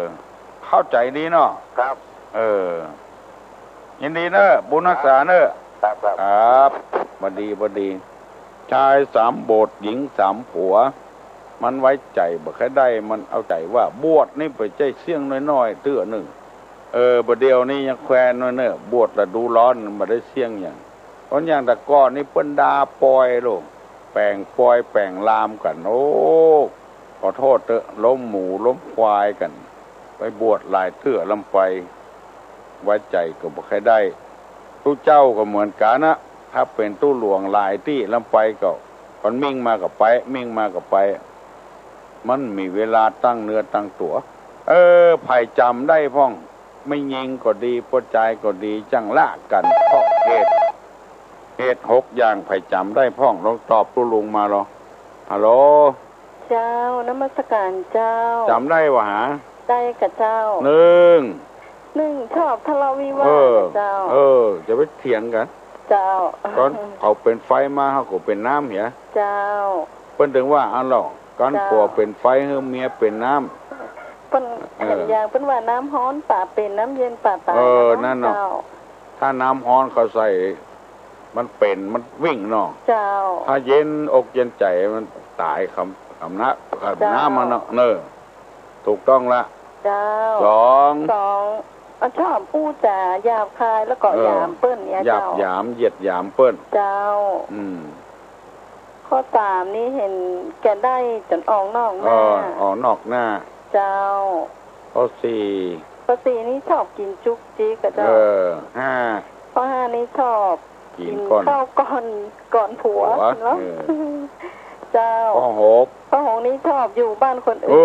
เข้าใจ๋ดีเนาะ ครับ เออ ยินดีเน่อ บุญฮักษาเน่อ ครับ ครับ ครับ บ่ดี บ่ดี ชายสามโบสถ์ หญิงสามผัว มันไว้ใจ๋บ่ใค่ได้ มันเอาใจ๋ว่าบวชนี่บ่ใจ้เสี้ยงน้อยๆ เตื้อนึ่ง เออ บ่าเดี่ยวนี้ยังแควนน้อยเน่อ บวชฤดูร้อนบ่ได้เสี้ยงหยัง เพราะอย่างแต่ก่อนนี่เปิ้นด่าปอยโลก แป๋งปอยแป๋งลามกั๋น โอ้ ขอโต้ษเต๊อะ ล้มหมูล้มควายกั๋น ไปบวชหลายเตื้อลำไป ไว้ใจ๋ก็บ่ใค่ได้ ตุ๊เจ้าก็เหมือนกั๋นนะ ถ้าเป๋นตุ๊หลวงหลายตี้ลำไปก็ มันมิ่งมาก็ไป มิ่งมาก็ไป มันมีเวลาตั้งเนื้อตั้งตั๋ว เออ ใผจ๋ำได้พ่อง แม่ญิงก็ดี ป้อจายก็ดี จั้งละกั๋น เพราะเหตุ เหตุหกอย่าง ใผจ๋ำได้พ่อง ลองตอบตุ๊ลุงมาลอ ฮัลโหล เจ้า นมัสก๋านเจ้า จ๋ำได้บ่หา ได้ก่ะเจ้า นึ่ง นึ่ง ชอบทะเลาะวิวาท เออ เจ้า เออ จะไปเถียงกั๋น เจ้า ต๋อนเขาเป๋นไฟมา เฮาก็เป๋นน้ำเหีย เจ้า เปิ้นตึงว่าอั้นเล่า กั๋น เจ้า ผัวเป๋นไฟ หื้อเมียเป๋นน้ำ เปิ้น เออ ขันยางเปิ้นว่าน้ำฮ้อนป๋าเป๋น น้ำเย็นป๋าต๋าย เออ เนาะ นั่นเนาะ เจ้า ถ้าน้ำฮ้อนเขาใส่ มันเป๋น มันวิ่งเนาะ เจ้า ถ้าเย็นอกเย็นใจ๋มันต๋าย กำ กำนะ กำ เจ้า น้ำมันเนาะ เน่อ ถูกต้องละ เจ้า สอง สอง อ่ะ ชอบอู้จ๋าหยาบคาย แล้วก็ เออ หยามเปิ้นเนี่ย หยาบ เจ้า หยาม เหยียดหยามเปิ้น เจ้า อืม ข้อสามนี่เห็นแก่ได้จ๋นออกนอกหน้า เออ ออกนอกหน้า เจ้า ข้อสี่ ข้อสี่นี่ชอบกิ๋นจุกจิกอะเจ้า เออ ห้า ข้อห้านี่ชอบ กิ๋น กิ๋นก่อน ข้าวก่อน ก่อนผัว ผัว เนาะ เออ เจ้า ข้อหก ข้อหกนี่ชอบอยู่บ้านคนอื่น เอ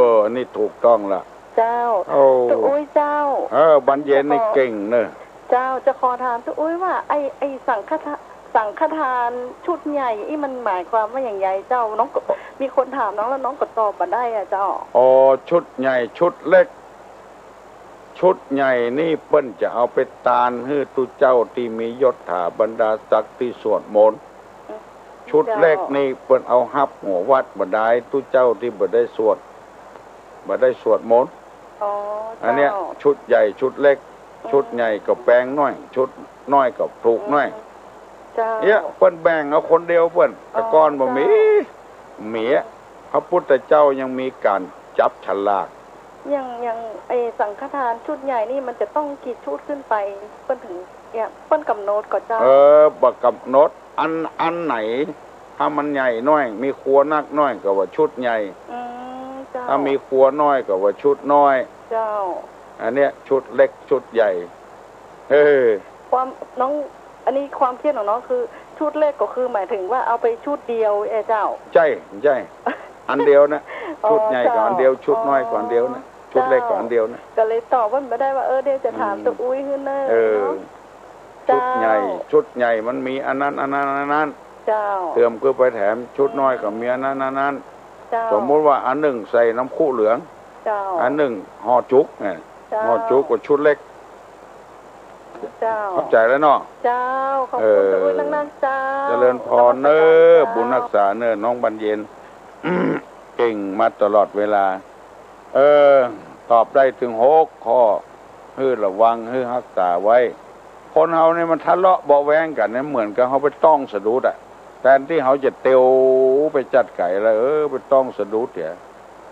อ อันนี้ถูกต้องละ เจ้า โอ้ ตุ๊อุ๊ยเจ้า เออ บรรเย็นนี่เก่งเน่อ เจ้า จะขอถามตุ๊อุ๊ยว่า ไอ้ ไอ้สังฆทา- สังฆทานชุดใหญ่อี้มันหมายความว่าอย่างไรเจ้า น้องก็ มีคนถามน้องแล้วน้องก็ตอบบ่ได้อะเจ้า อ๋อ ชุดใหญ่ชุดเล็ก ชุดใหญ่นี่เปิ้นจะเอาไปตานหื้อตุ๊เจ้าตี้มียศถาบรรดาศักดิ์ตี้สวดมนต์ อืม ชุดเล็กนี่เปิ้นเอาฮับหัววัดบ่ดาย ตุ๊เจ้าตี้บ่ได้สวด บ่ได้สวดมนต์ อ๋อ อันเนี้ย เจ้า ชุดใหญ่ชุดเล็ก อืม ชุดใหญ่ก็แปงน้อย ชุดน้อยก็ถูกน้อย อืม เจ้า เนี่ย เปิ้นแบ่งเอาคนเดียวเปิ้น แต่ก่อนบ่มี เจ้า มีอะ พระพุทธเจ้ายังมีก๋านจับฉลาก อย่าง อย่างไอ้สังฆทานชุดใหญ่นี่มันจะต้องกี่ชุดขึ้นไป เปิ้นถึง เนี่ย เปิ้นกำหนดก่อเจ้า เออ บ่กำหนด อัน อันไหน ถ้ามันใหญ่น้อย มีครัวนักน้อยก็ว่าชุดใหญ่ อืม เจ้า ถ้ามีครัวน้อยก็ว่าชุดน้อย เจ้า อันเนี้ยชุดเล็กชุดใหญ่ เออ ความ น้อง อันนี้ความคิดของน้องคือชุดเล็กก็คือหมายถึงว่าเอาไปชุดเดียวเอ้ยเจ้า ใจ้ ใจ้ อันเดียวนะ อ๋อ ชุดใหญ่ก็อันเดียว เจ้า ชุดน้อยก็อันเดียวนะ อ๋อ ชุดเล็กก็อันเดียวนะ เจ้า ก็เลยตอบว่าบ่ได้ว่า เออ เดี๋ยวจะถาม อืม ตุ๊อุ๊ยหื้อเน่อ เออ เนาะ ชุดใหญ่ เจ้า ชุดใหญ่มันมีอันนั้น อันนั้น อันนั้น เจ้า เติมขึ้นไปแถม ชุดน้อยก็มีอันนั้น อันนั้น เจ้า สมมุติว่าอันนึ่งใส่น้ำคุเหลือง เจ้า อันนึ่งห่อจุกเนี่ย เจ้า ห่อจุกก็ชุดเล็ก เจ้า เข้าใจ๋แล้วเนาะ เจ้า ขอบคุณ เออ ตุ๊อุ๊ยนักๆ เจ้า เจริญพรเน่อ นมัสก๋านเจ้า บุญฮักษาเน่อ น้องบรรเย็น เก่งมาตลอดเวลา เออ ตอบได้ตึงหกข้อ หื้อระวัง หื้อฮักษาไว้ คนเฮานี่มันทะเลาะเบาะแว้งกั๋นเนี่ย เหมือนกับเฮาไปต้องสะดุดอะ แตนตี้เฮาจะเตียวไปจัดไก๋แล้ว เออ ไปต้องสะดุดเหีย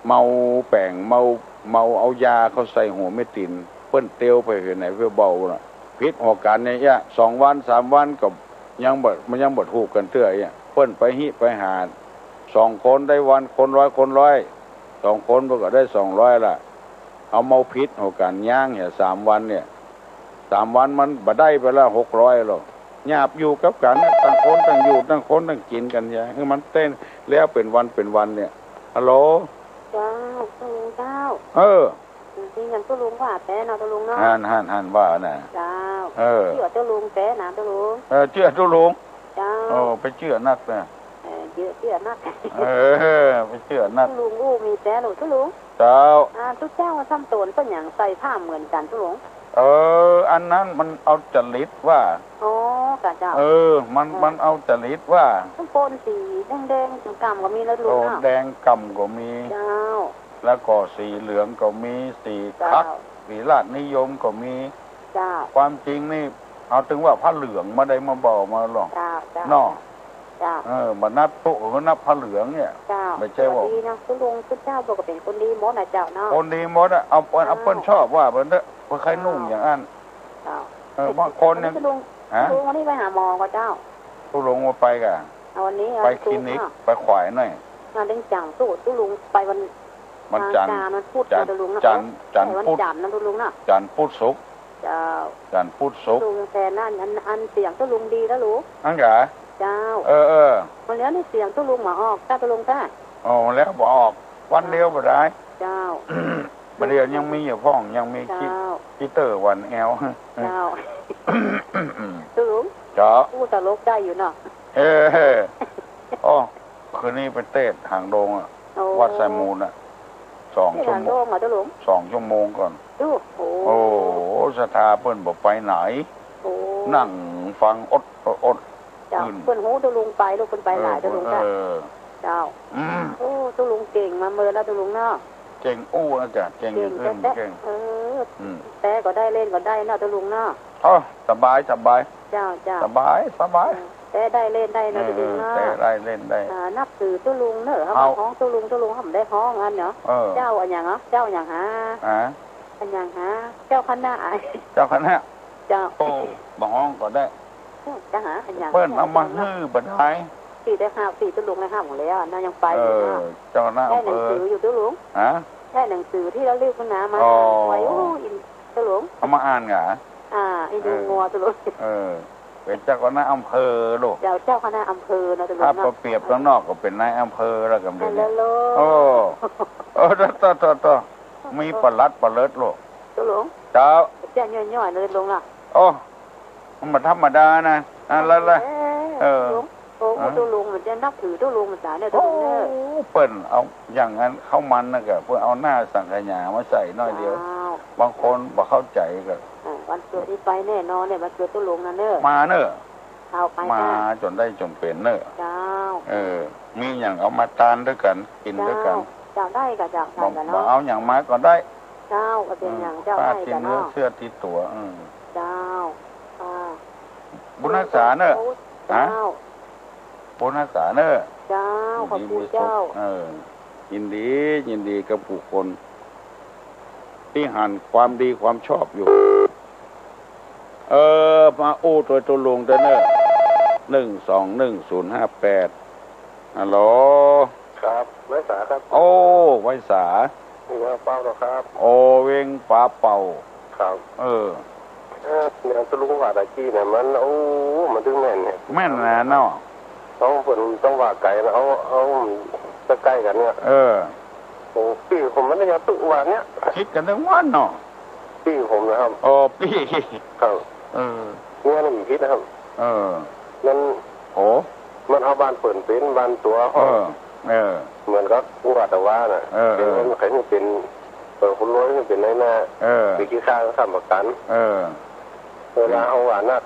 เมาแป๋ง เมา เมาเอายาเข้าใส่หัวแม่ตี๋น เปิ้นเตียวไปหื้อไหนเปื้อเบาน่ะ ผิดหัวกั๋นเนี่ย เอี้ย สองวันสามวันก็ยังบ่ มันยังบ่ถูกกั๋นเตื้อ เอี้ย เปิ้นไปฮิไปหา สองคนได้วัน คนร้อย คนร้อย สองคนมันก็ได้สองร้อยละ เอาเมาผิดหัวกั๋น ย้างเหีย สามวันเนี่ย สามวันมันบ่ได้ไปละ หกร้อยแล้ว หยาบอยู่กับกั๋นนะ ต่างคนต่างอยู่ ต่างคนต่างกิ๋นกั๋นเหีย หื้อมันเต้นแล้วเป๋นวันเป๋นวันเนี่ย ฮัลโหล เจ้า เจ้า เออ อืม มีอย่างตุ๊ลุงว่าแต๊เนาะตุ๊ลุงเนาะ หั้น หั้น หั้นว่าน่ะ เจ้า เออ เจื้อตุ๊ลุงแต๊นะตุ๊ลุง เออ เจื้อตุ๊ลุง เจ้า โอ้ ไปเจื้อนักนะ เออ เจื้อ เจื้อนัก เออ ไปเจื้อนัก ตุ๊ลุงอู้มีแต๊ลูกตุ๊ลุง เจ้า อ่า ตุ๊เจ้าซ้ำโตนเปิ้นหยังใส่ผ้าเหมือนกั๋นตุ๊ลุง เออ อันนั้นมันเอาจ๋ริตว่า อ๋อ กะเจ้า เออ มัน อ๋อ มันเอาจ๋ริตว่า มันปนสีแดงๆ กำก็มีนะตุ๊ลุงเนาะ โอ้ แดงกำก็มี เจ้า แล้วก็สีเหลืองก็มี สี เจ้า คัก สีราชนิยมก็มี เจ้า ความจริงนี่ เอาตึงว่าผ้าเหลืองมาได้มาบ่มาหรอก เจ้า เจ้า เนาะ เจ้า เออ บ่นับตุ๊ ก็นับผ้าเหลืองเนี่ย เจ้า บ่ใจ้ว่า ดีนะตุ๊ลุง ตุ๊เจ้าบอกว่าเป๋นคนดีหมดนะเจ้าเนาะ คนดีหมดอะ เอาเปิ้น เจ้า เอาเปิ้นชอบว่าเปิ้นเต๊อะ เปิ้นใค่นุ่งอย่างอั้น เจ้า เออ บางคนเนี่ย ตุ๊ลุง ฮะ ตุ๊ลุงวันนี้ไปหาหมอก่อเจ้า ตุ๊ลุงว่าไปก่ะ เอาวันนี้ ไปคลินิก วันศุกร์เนาะ ไปขวายหน่อย งานเลี้ยงจังตุ๊ ตุ๊ลุงไปวัน วันจันทร์ วันจันทร์ วันพุธ จันทร์ นะตุ๊ลุงเนาะ จันทร์ จันทร์ เออ วัน พุธ จันทร์นะตุ๊ลุงเนาะ จันทร์พุธศุกร์ เจ้า จันทร์พุธศุกร์ ตุ๊ลุงแทนนะ อัน อันเสียงตุ๊ลุงดีแล้วลูก อั้นกะ เจ้า เออ เออ วันแล้วนี่เสียงตุ๊ลุงบ่ออก เจ้าตุ๊ลุงเจ้า อ๋อ วันแล้วบ่ออก วันเดียวบ่ได้ เจ้า วันเดียวยังมีอยู่พ่อง ยังมี เจ้า ขี้ ขี้เต๋อหวันแอว เจ้า ตุ๊ลุง เจ้า อู้ตลกได้อยู่เนาะ เออ โอ้ คืนนี้ไปเตศน์หางดงอะ โอ้ วัดสายมูลอะ สอง เตศน์ ชั่วโมง หางดงเหรอตุ๊ลุง สองชั่วโมงก่อน ตุ๊ โอ้ โอ้ ศรัทธาเปิ้นบ่ไปไหน โอ้ นั่งฟังอด อด เจ้า ขึ้น เปิ้นฮู้ตุ๊ลุงไปลูก เปิ้นไปหลายตุ๊ลุงเจ้า เออ เจ้า อืม โอ้ ตุ๊ลุงเก่งมาเมินแล้วตุ๊ลุงเนาะ เก่งอู้นะจ๊ะ เก่ง เก่ง อย่างอื่น แต๊ะ เก่ง เออ อืม แต๊ก็ได้ เล่นก็ได้เนาะตุ๊ลุงเนาะ โอ้ สบาย สบาย เจ้า เจ้า สบาย สบาย เออ แต๊ได้เล่นได้เนาะตุ๊ลุงเนาะ เออ แต๊ได้เล่นได้ อ่า นับถือตุ๊ลุงเนอะ เฮา เฮาฮ้องตุ๊ลุง ตุ๊ลุงเฮาบ่ได้ฮ้องอันเนาะ เออ เจ้าอะหยังเหรอ เจ้าอะหยังหา อะ อะหยังหา เจ้าคณะ เจ้าคณะ เจ้า โอ้ บ่ฮ้องก็ได้ จะหาอะหยัง เปิ้นเอามาหื้อบ่ได้ ตี้ได้ฮับ ตี้ตุ๊ลุงได้ฮับหมดแล้วนะ ยังไปอยู่เนาะ เออ เจ้าคณะอำเภอ ได้หนังสืออยู่ตุ๊ลุง ฮะ ได้หนังสือตี้ระลึกมานะ มา อ๋อ อ่านไว้ โอ้ อินตุ๊ลุง เอามาอ่านกะ อ่า อินดู เออ งัวตุ๊ลุง เออ เป๋นเจ้าคณะอำเภอลูก เจ้า เจ้าคณะอำเภอเนาะตุ๊ลุงเนาะ ถ้าเปรียบข้างนอกก็เป๋นนายอำเภอแล้วกันเดี๋ยวนี้ นั่นแหละลูก โอ้ เออ โต โต โต มีปลัดปะเลิดลูก ตุ๊ลุง เจ้า เจ้าย่อยๆ นะตุ๊ลุงเนาะ โอ้ มันบ่ธรรมดานะ อ่ะ แล้ว แล้ว เออ ตุ๊ลุง โอ้ ฮะ ตุ๊ลุงมันจะนับถือตุ๊ลุงมันจ๋าเนี่ยตุ๊ลุงเนอะ โอ้ เปิ้นเอาอย่างนั้นข้าวมันน่ะกะ เปิ้นเอาหน้าสังขยามาใส่หน้อยเดียว เจ้า บางคนบ่เข้าใจ๋กะ อ่า วันเกิดนี่ไปแน่นอนเนี่ย วันเกิดตุ๊ลุงนะเนอะ มาเนอะ เอาไป มา จ้ะ จ๋นได้จ๋นเป๋นเนอะ เจ้า เออ มีหยังเอามาตานตวยกั๋น กิ๋นตวยกั๋น เจ้า เจ้า ได้กะเจ้า ได้กะเนาะ บ่ บ่เอาหยังมาก็ได้ เจ้า บ่เป๋นหยัง เออ เจ้า ผ้า ได้ ติด กะ เนื้อ เนาะ เสื้อติดตั๋ว เออ เจ้า อ่า บุญฮักษาเนอะ เจ้า ฮะ บุญฮักษาเนอะ เจ้า ยินดี ขอบคุณ มีสุข เจ้า เออ ยินดี ยินดีกับกู้คนตี้หันความดีความชอบอยู่ เออ มาอู้ตวยตุ๊ลุงตวยเนอะ หนึ่งสองหนึ่งศูนย์ห้าแปด ฮัลโหล ครับ ไวสาครับ โอ้ ไวสา อยู่วังเปาเหรอครับ โอ้ เวียงป๋าเป่า ครับ เออ เออ เนี่ยตุ๊ลุงว่าตะกี้เนี่ยมัน โอ้ มันตึงแม่นเนี่ย แม่นแหละเนาะ ต้องเปิ้นต้องว่าไก๋นะ เอา เอาใก้ๆ กั๋นเนี่ย เออ โอ้ ปี้ผมมันได้ยาตุ๊วันเนี่ย ผิดกั๋นตึงวันเนาะ ปี้ผมนะครับ อ๋อ ปี้ ครับ เออ เนี่ยนี่มันผิดนะครับ เออ มัน โอ้ มันเอาบ้านเปิ้นเป๋นบ้านตั๋ว เออ เออ เหมือนกับกู้ว่าตะวาน่ะ เออ เป๋น เออ ใค่หื้อเป๋น เออ คนรวยหื้อเป๋นนายหน้า เออ เป๋นขี้ข้าค้ำประกั๋น เออ เวลาเฮาว่านัก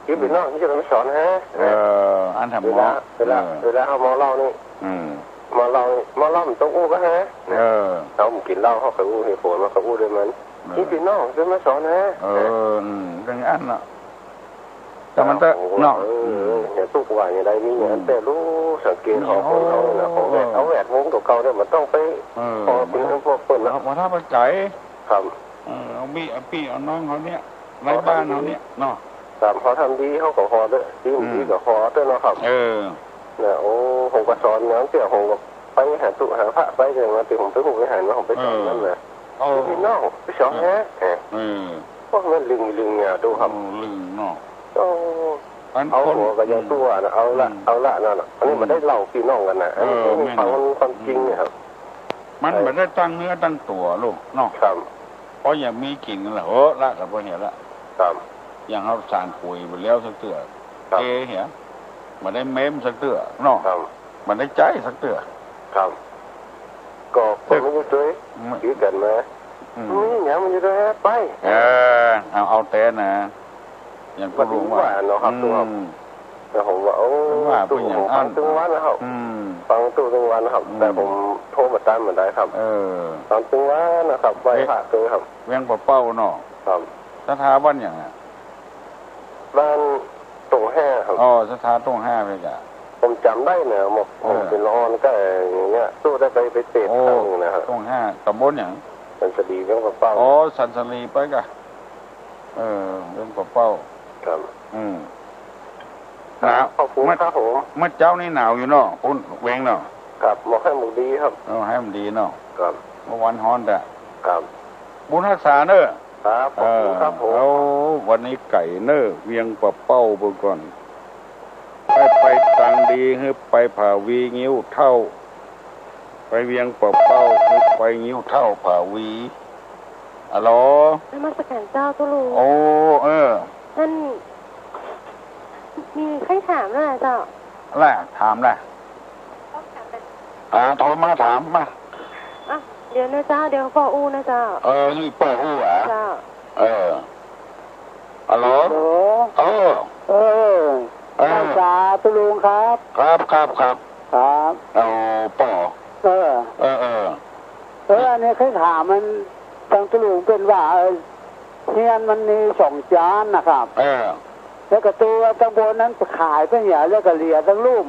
ตี้เป๋นนอกตี้จะมาสอนฮะ เออ อันทำ เวลา เมาะ เวลา เออ เวลาเฮาเมาเหล้านี่ อืม เมาเหล้านี่ เมาเหล้ามันต้องอู้กั๋นฮะ เออ เฮาบ่กิ๋นเหล้า เฮาใค่อู้เหตุผล เฮาใค่อู้ตวยมัน เออ ตี้เป๋นนอกจะมาสอนฮะ เออ อืม อย่างอั้นน่ะ แต่มันก็ โอ้โห เนาะ เออ อืม เนี่ย ตุ๊กว่าอย่างใดมีอย่างนั้น อืม แต่ฮู้สังเกตของคนเฮาเนี่ยนะ ของแวด เออ เอาแวดวงตั๋วเก่าเนี่ย มันต้องไป เออ พอเป๋นพวกเปิ้นนะ มา มาถ้าปัจจัย ครับ เออ เอาปี้ เอาปี้เอาน้องเฮาเนี่ย ไร้บ้านเฮาเนี่ย เนาะ ครับ เฮาทำดีเฮาก็ขอตวย ตี้บ่ดี อืม ก็ขอตวยเนาะครับ เออ เนี่ย โอ้ ผมก็สอนอย่างเตี้ย ผมก็ไปหาตุ๊หาพระไปเลย มาตี้ผมไปฮู้ไปหันมา ผมไปสอนมันนะ เออ ตี้เป๋นนอกไปสอนฮะ เออ เออ เออ พวกนั้นลึง ลึงเนี่ย ดูครับ โอ้ ลึงเนาะ โอ้ อัน เอา คน หัวก็ยัง อืม ตัวนะ เอาละ อืม เอาละนั่นน่ะ อันนี้ อืม มันได้เล่าพี่น้องกั๋นนะ เออ อันนี้ แม่น ฟังมันมีความจริงเนี่ยครับ มันบ่ได้ตั้งเนื้อตั้งตั๋วลูกเนาะ ครับ ราะยังมีกิ๋นกั๋นละ เฮ้อ ละกั๋นไปเหียละ ครับ อย่างเฮาสานปุ๋ยไปแล้วสักเตื้อ ครับ เทเหีย บ่ได้เม้มสักเตื้อเนาะ ครับ บ่ได้ใจ๊สักเตื้อ ครับ ก็ เออ ผมก็ช่วย อืม คือกั๋นมา อืม มีหยังมันจะได้ไป เออ เอา เอาแต่นะ อย่างตุ๊ลุงว่า บ่ว่าเนาะครับ อืม ตุ๊ลุง แต่ผมว่า โอ้ ว่า ตุ๊ลุง เปิ้นอย่าง ผมฟังตึงวันนะครับ อืม ฟังตุ๊ลุงตึงวันนะครับ อืม แต่ผมโทรมาตามบ่ได้ครับ เออ ฟังตึงวันนะครับ ไหว้ เอ๊ะ พระตึงครับ เวียงป่าเป้าเนาะ ครับ ศรัทธาบ้านหยังอะ บ้านตงห้าครับ อ๋อ ศรัทธาตงห้าเปียก่า ผมจ๋ำได้นะ ผม เออ ผมเป๋นละอ่อนก็อย่างเงี้ย ตุ๊ลุงได้ไป ไปเตะ โอ้ ครั้งหนึ่งนะครับ ตงห้า ต๋ำบลหยัง สันสะหลี เวียงป่าเป้า อ๋อ สันสะหลีไปก่า เออ เวียงป่าเป้า ครับ อืม ครับ หนาว ขอบคุณ เมื่อ ครับผม เมื่อเจ๊านี้หนาวอยู่เนาะ ปุ้นเวียงเนาะ ครับ หมอกแห้งหมอกดีครับ เออ แห้งหมอกดีเนาะ ครับ เมื่อวานฮ้อนแต๊ ครับ บุญฮักษาเน่อ ครับ ขอบคุณครับผม เออ เอา วันนี้ไก่เน่อ เวียงป่าเป้าเบิ่งก่อน ไป ไปตางดี หื้อไปผาวีงิ้วเถ้า ไปเวียงป่าเป้า ไปงิ้วเถ้าผาวี อะโหล นมัสการเจ้าตุ๊ลุง โอ้ เออ อัน มีใค่ถามนะเจ้า แหละ ถามแหละ อ่า โทรมาถามมา อ่ะ เดี๋ยวนะเจ้า เดี๋ยวป้ออู้นะเจ้า เออ หื้อป้ออู้อะ เจ้า เออ ฮัลโหล ฮัลโหล เออ เออ เออ เจ้าจ๋าตุ๊ลุงครับ ครับ ครับ ครับ ครับ เอาป้อ เออ เออ เออ เออ อันนี้ใค่ถามมัน ตังตุ๊ลุงเปิ้นว่า เออ เฮือนมันมีสองจานนะครับ เออ แล้วก็ตั๋วตังบนนั้นขายไปเหีย แล้วก็เหลือตังลุ่ม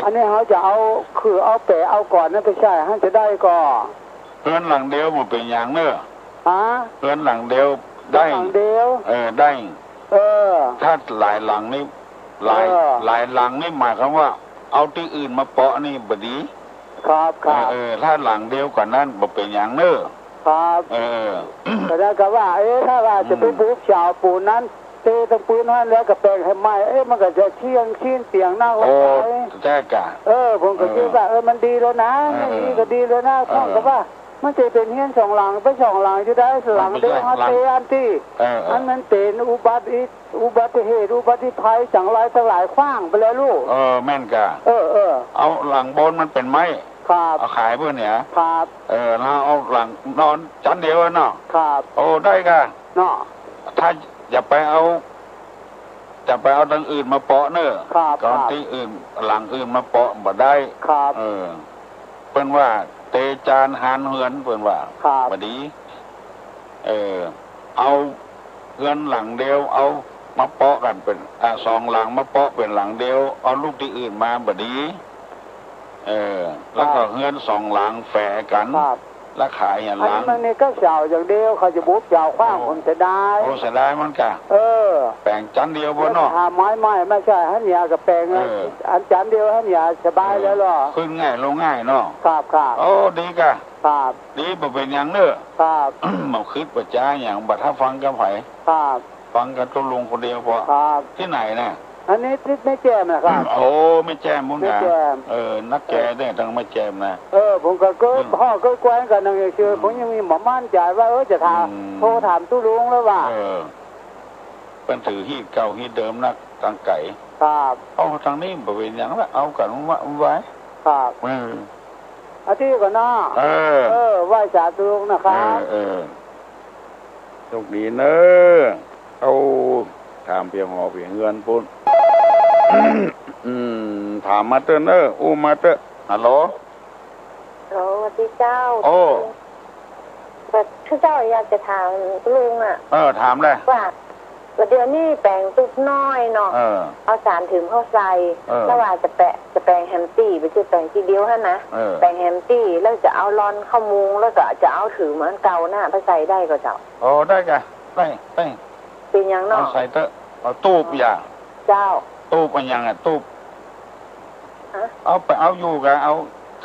อันนี้เฮาจะเอา คือเอาแป๋เอาก่อนนั้นไปใจ๊ หันจะได้ก่อ เฮือนหลังเดียวบ่เป๋นหยังเน่อ ฮะ เฮือนหลังเดียวได้ หลังเดียว เออ ได้ เออ ถ้าหลายหลังนี่ หลาย เออ หลายหลังนี่หมายความว่า เอาตี้อื่นมาเปาะนี่บ่ดี ครับ ครับ เออ เออ ถ้าหลังเดียวกั๋นนั้นบ่เป๋นหยังเน่อ ครับ เออ ก็ได้ก็ว่า เอ๊ะ ถ้าว่าจะไป อืม ปู๊บเสาปูนนั้น เตตังปืนหั้นแล้วก็แป๋งหื้อใหม่ เอ๊ะ มันก็จะเที่ยงชิ้นเตียงนั่ง โอ้ ไป แต๊ก่า เออ ผมก็ เออ กึ๊ดว่า เออ มันดีแล้วนะ เออ อย่างนี้ก็ดีแล้วนะ เออ พ่องก็ว่า มันจะเป๋นเฮือนสองหลัง ไปสองหลังจะได้ หลังเดียว หลัง เฮาเตอันตี้ เออ เออ อันมันเป๋นอุบัติ อุบัติเหตุ อุบัติภัย จังไรตังหลายขว้างไปแล้วลูก เออ แม่นก่า เออ เออ เอาหลังบนมันเป๋นไม้ ครับ เอาขายเปิ้นเนี่ย ครับ เออ แล้วเอาหลังนอนจั้นเดียวอะเนาะ ครับ โอ้ ได้ก่า เนาะ ถ้าจะไปเอา จะไปเอาตังอื่นมาเปาะเน่อ ครับ ก็เอา ครับ ตี้อื่น หลังอื่นมาเปาะบ่ได้ ครับ เออ เปิ้นว่าเตจานหานเฮือน เปิ้นว่า ครับ บ่ดี เออ เอาเฮือนหลังเดียว เอามาเปาะกั๋นเป๋น อ่า สองหลังมาเปาะเป๋นหลังเดียว เอาลูกตี้อื่นมาบ่ดี เออ แล้วก็ ครับ เฮือนสองหลังแฝกั๋น ครับ แล้วขายอันหลัง อันนี้มันมีก้าเสาอย่างเดียว เขาจะปู๊บเสาขว้าง โอ้ ผมเสียดาย โอ้ เสียดายมันก่า เออ แป๋งจั้นเดียวบ่เนาะ แล้วก็หาไม้ใหม่มาใส่หั้นเหีย ก็แป๋ง เออ อันจั้นเดียวหั้นเหีย สบายแล้วเนาะ เออ ขึ้นง่ายลงง่ายเนาะ ครับ ครับ โอ้ ดีก่า ครับ ดี บ่เป๋นหยังเน่อ ครับ บ่กึ๊ดบ่จ๋าหยัง บ่ถ้าฟังกับใผ ครับ ฟังกับตุ๊ลุงคนเดียวพอ ครับ ตี้ไหนน่ะ อันนี้ตี้แม่แจ่มนะครับ โอ้ แม่แจ่มพุ้นนะ แม่แจ่ม เออ นักแก่เน่อ ตังแม่แจ่มนะ เออ ผมก็เกิด อืม พ่อเกิดแคว้นกั๋นนั่นเอง คือ อืม ผมยังมีบ่มั่นใจ๋ว่า เออ จะถาม อืม โทรถามตุ๊ลุงแล้วว่า เออ เปิ้นถือฮีตเก่าฮีตเดิมนัก ตางไก๋ ครับ เอาตางนี้บ่เป๋นหยังละ เอากั๋นว่า ว่า ครับ เออ อาทิตย์ก่อนเนาะ เออ เออ ไหว้สาธุนะครับ เออ เออ โชคดีเน่อ เอา ถามเปียงหอเปียงเฮือนปุ้น อืม ถามมาเต๊อะเน่อ อู้มาเต๊อะ ฮัลโหล ฮัลโหล สวัสดีเจ้า โอ้ แบบ คือเจ้าอยากจะถามลุงอะ เออ ถามเลย ว่า ว่าเดี๋ยวนี้แป๋งตุ๊บน้อยเนาะ เออ เอาสารถืมเข้าใส่ เออ แล้วว่าจะแป๋ง จะแป๋งแหมตี้ บ่ใจ้แป๋งตี้เดียวหั้นนะ เออ แป๋งแหมตี้ แล้วจะเอาล่อนเข้ามุง แล้วก็จะเอาถืมเหมือนเก่าน่ะ ไปใส่ได้ก่อเจ้า โอ้ ได้ก่ะ ได้ ได้ เป๋นหยังเนาะ เอาใส่เต๊อะ เอาตุ๊บอย่าง เจ้า ตุ๊บอันหยังอะ ตุ๊บ ฮะ เอาไป เอาอยู่ก่ะ เอา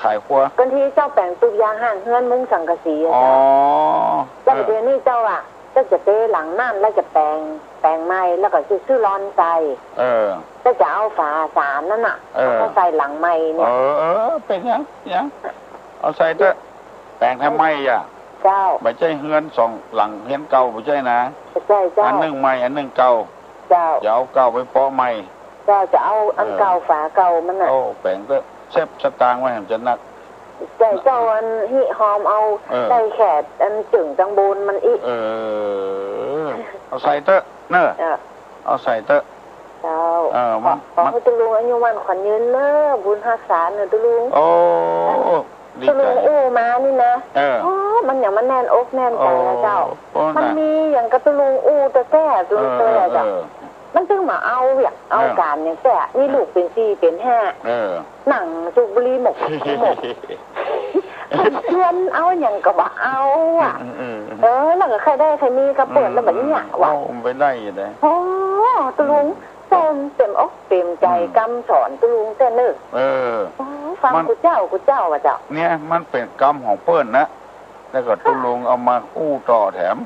ขายครัว ก่อนตี้เจ้าแป๋งตุ๊บยางห้างเฮือนมุ้งสังกะสีอะ อ๋อ เจ้า แล้ว เออ เดี๋ยวนี้เจ้าอะ เจ้าจะเต๊หลังนั้น แล้วจะแป๋ง แป๋งใหม่ แล้วก็ซื้อ ซื้อล่อนใส่ เออ แล้วจะเอาฝาสารนั่นน่ะ เออ มาใส่หลังใหม่เนี่ย เออ เออ เป๋นหยัง หยัง เอาใส่เต๊อะ แป๋งทำไมอะ เจ้า บ่ใจ้เฮือนสองหลัง เฮือนเก่าบ่ใจ้นะ บ่ใจ้เจ้า อันนึ่งใหม่ อันนึ่งเก่า เจ้า จะเอาเก่าไปเปาะใหม่ เจ้า จะเอาอันเก่า เออ ฝาเก่ามันน่ะ โอ้ แป๋งเต๊อะ เซฟสตางค์ไว้หั้นจะนัก ใจ้เจ้า อันหิหอมเอา เออ ใส่แขดอันเจิ่งตังบนมันอี้ เออ เอาใส่เต๊อะเนอะ เออ เอาใส่เต๊อะ เจ้า เออ มัน ขอ ขอหื้อตุ๊ลุงอายุมั่นขวัญยืนเนอะ บุญฮักษาเนอะตุ๊ลุง โอ้ ดีใจ๋ ตุ๊ลุงอู้มานี่นะ เออ อ๋อ มันหยังมาแน่นอกแน่นใจ๋นะเจ้า โอ้ มันมีหยังกับตุ๊ลุงอู้แต๊ๆ ตุ๊ลุงเตยอะเจ้า เออ มันตึงมาเอาเวียกเอาก๋านหยังแต๊ มีลูกเป๋นสี่เป๋นห้า เออ นั่งสูบบุหรี่หมกหมก มันชวนเอาหยังก็บ่เอาอะ อืม เออ แล้วก็ใค่ได้ใค่มีก็เปิดแล้วแบบเนี้ยว่ะ โอ้ มันไปได้อยู่เลย โอ้ ตุ๊ลุง อืม ส้มเต็มอกเต็มใจ๋ อืม กำสอนตุ๊ลุงแต๊เนอะ เออ โอ้ ฟัง มัน กู้เจ้ากู้เจ้าอะเจ้า เนี่ย มันเป๋นกำของเปิ้นนะ แล้วก็ตุ๊ลุงเอามาอู้ต่อแถม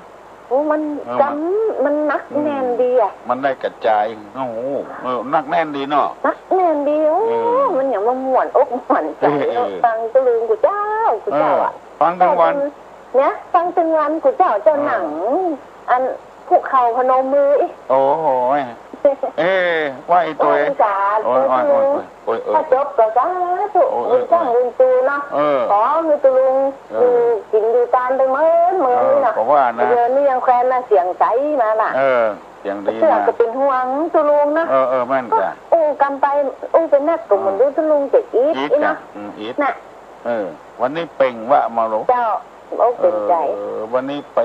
โอ้ มัน เออ กำมันหนักแน่นดีอะ มันได้กระจาย โอ้โห เออ หนักแน่นดีเนาะ หนักแน่นดี โอ้ เออ มันหยังมาม่วนอกม่วนใจ๋เนาะ เออ ฟังตุ๊ลุงกู้เจ้ากู้เจ้าอะ เออ ฟังตึงวัน เนี่ย ฟังตึงวันกู้เจ้า เจ้า เออ นั่ง อันคุกเข่าพนมมืออี้ โอ้ย เอ้ ไหว้ตัวเอง ไหว้สาธุ โอ้ย โอ้ย โอ้ย โอ้ย เออ ถ้าจบก็สาธุ โอ้ย บุญสร้างบุญตูเนาะ เออ ขอหื้อตุ๊ลุง เออ อยู่กิ๋นอยู่ตานไปเมินเมินนี่เนาะ เออ ก็ว่านะ เดี๋ยวนี้ยังแควนนะ เสียงใสมาล่ะ เออ เสียงดี เตื้อ มา ก็เป๋นห่วงตุ๊ลุงนะ เออ เออ แม่นจ้ะ อู้กำไปอู้ไปนักก็บ่ฮู้ตุ๊ลุงจะอิด อิด อี้เนาะ จ้ะ อืม อิด น่ะ เออ วันนี้เปล่งวาจามาลูก เจ้า อกเปล่งใจ๋ เออ วันนี้ไป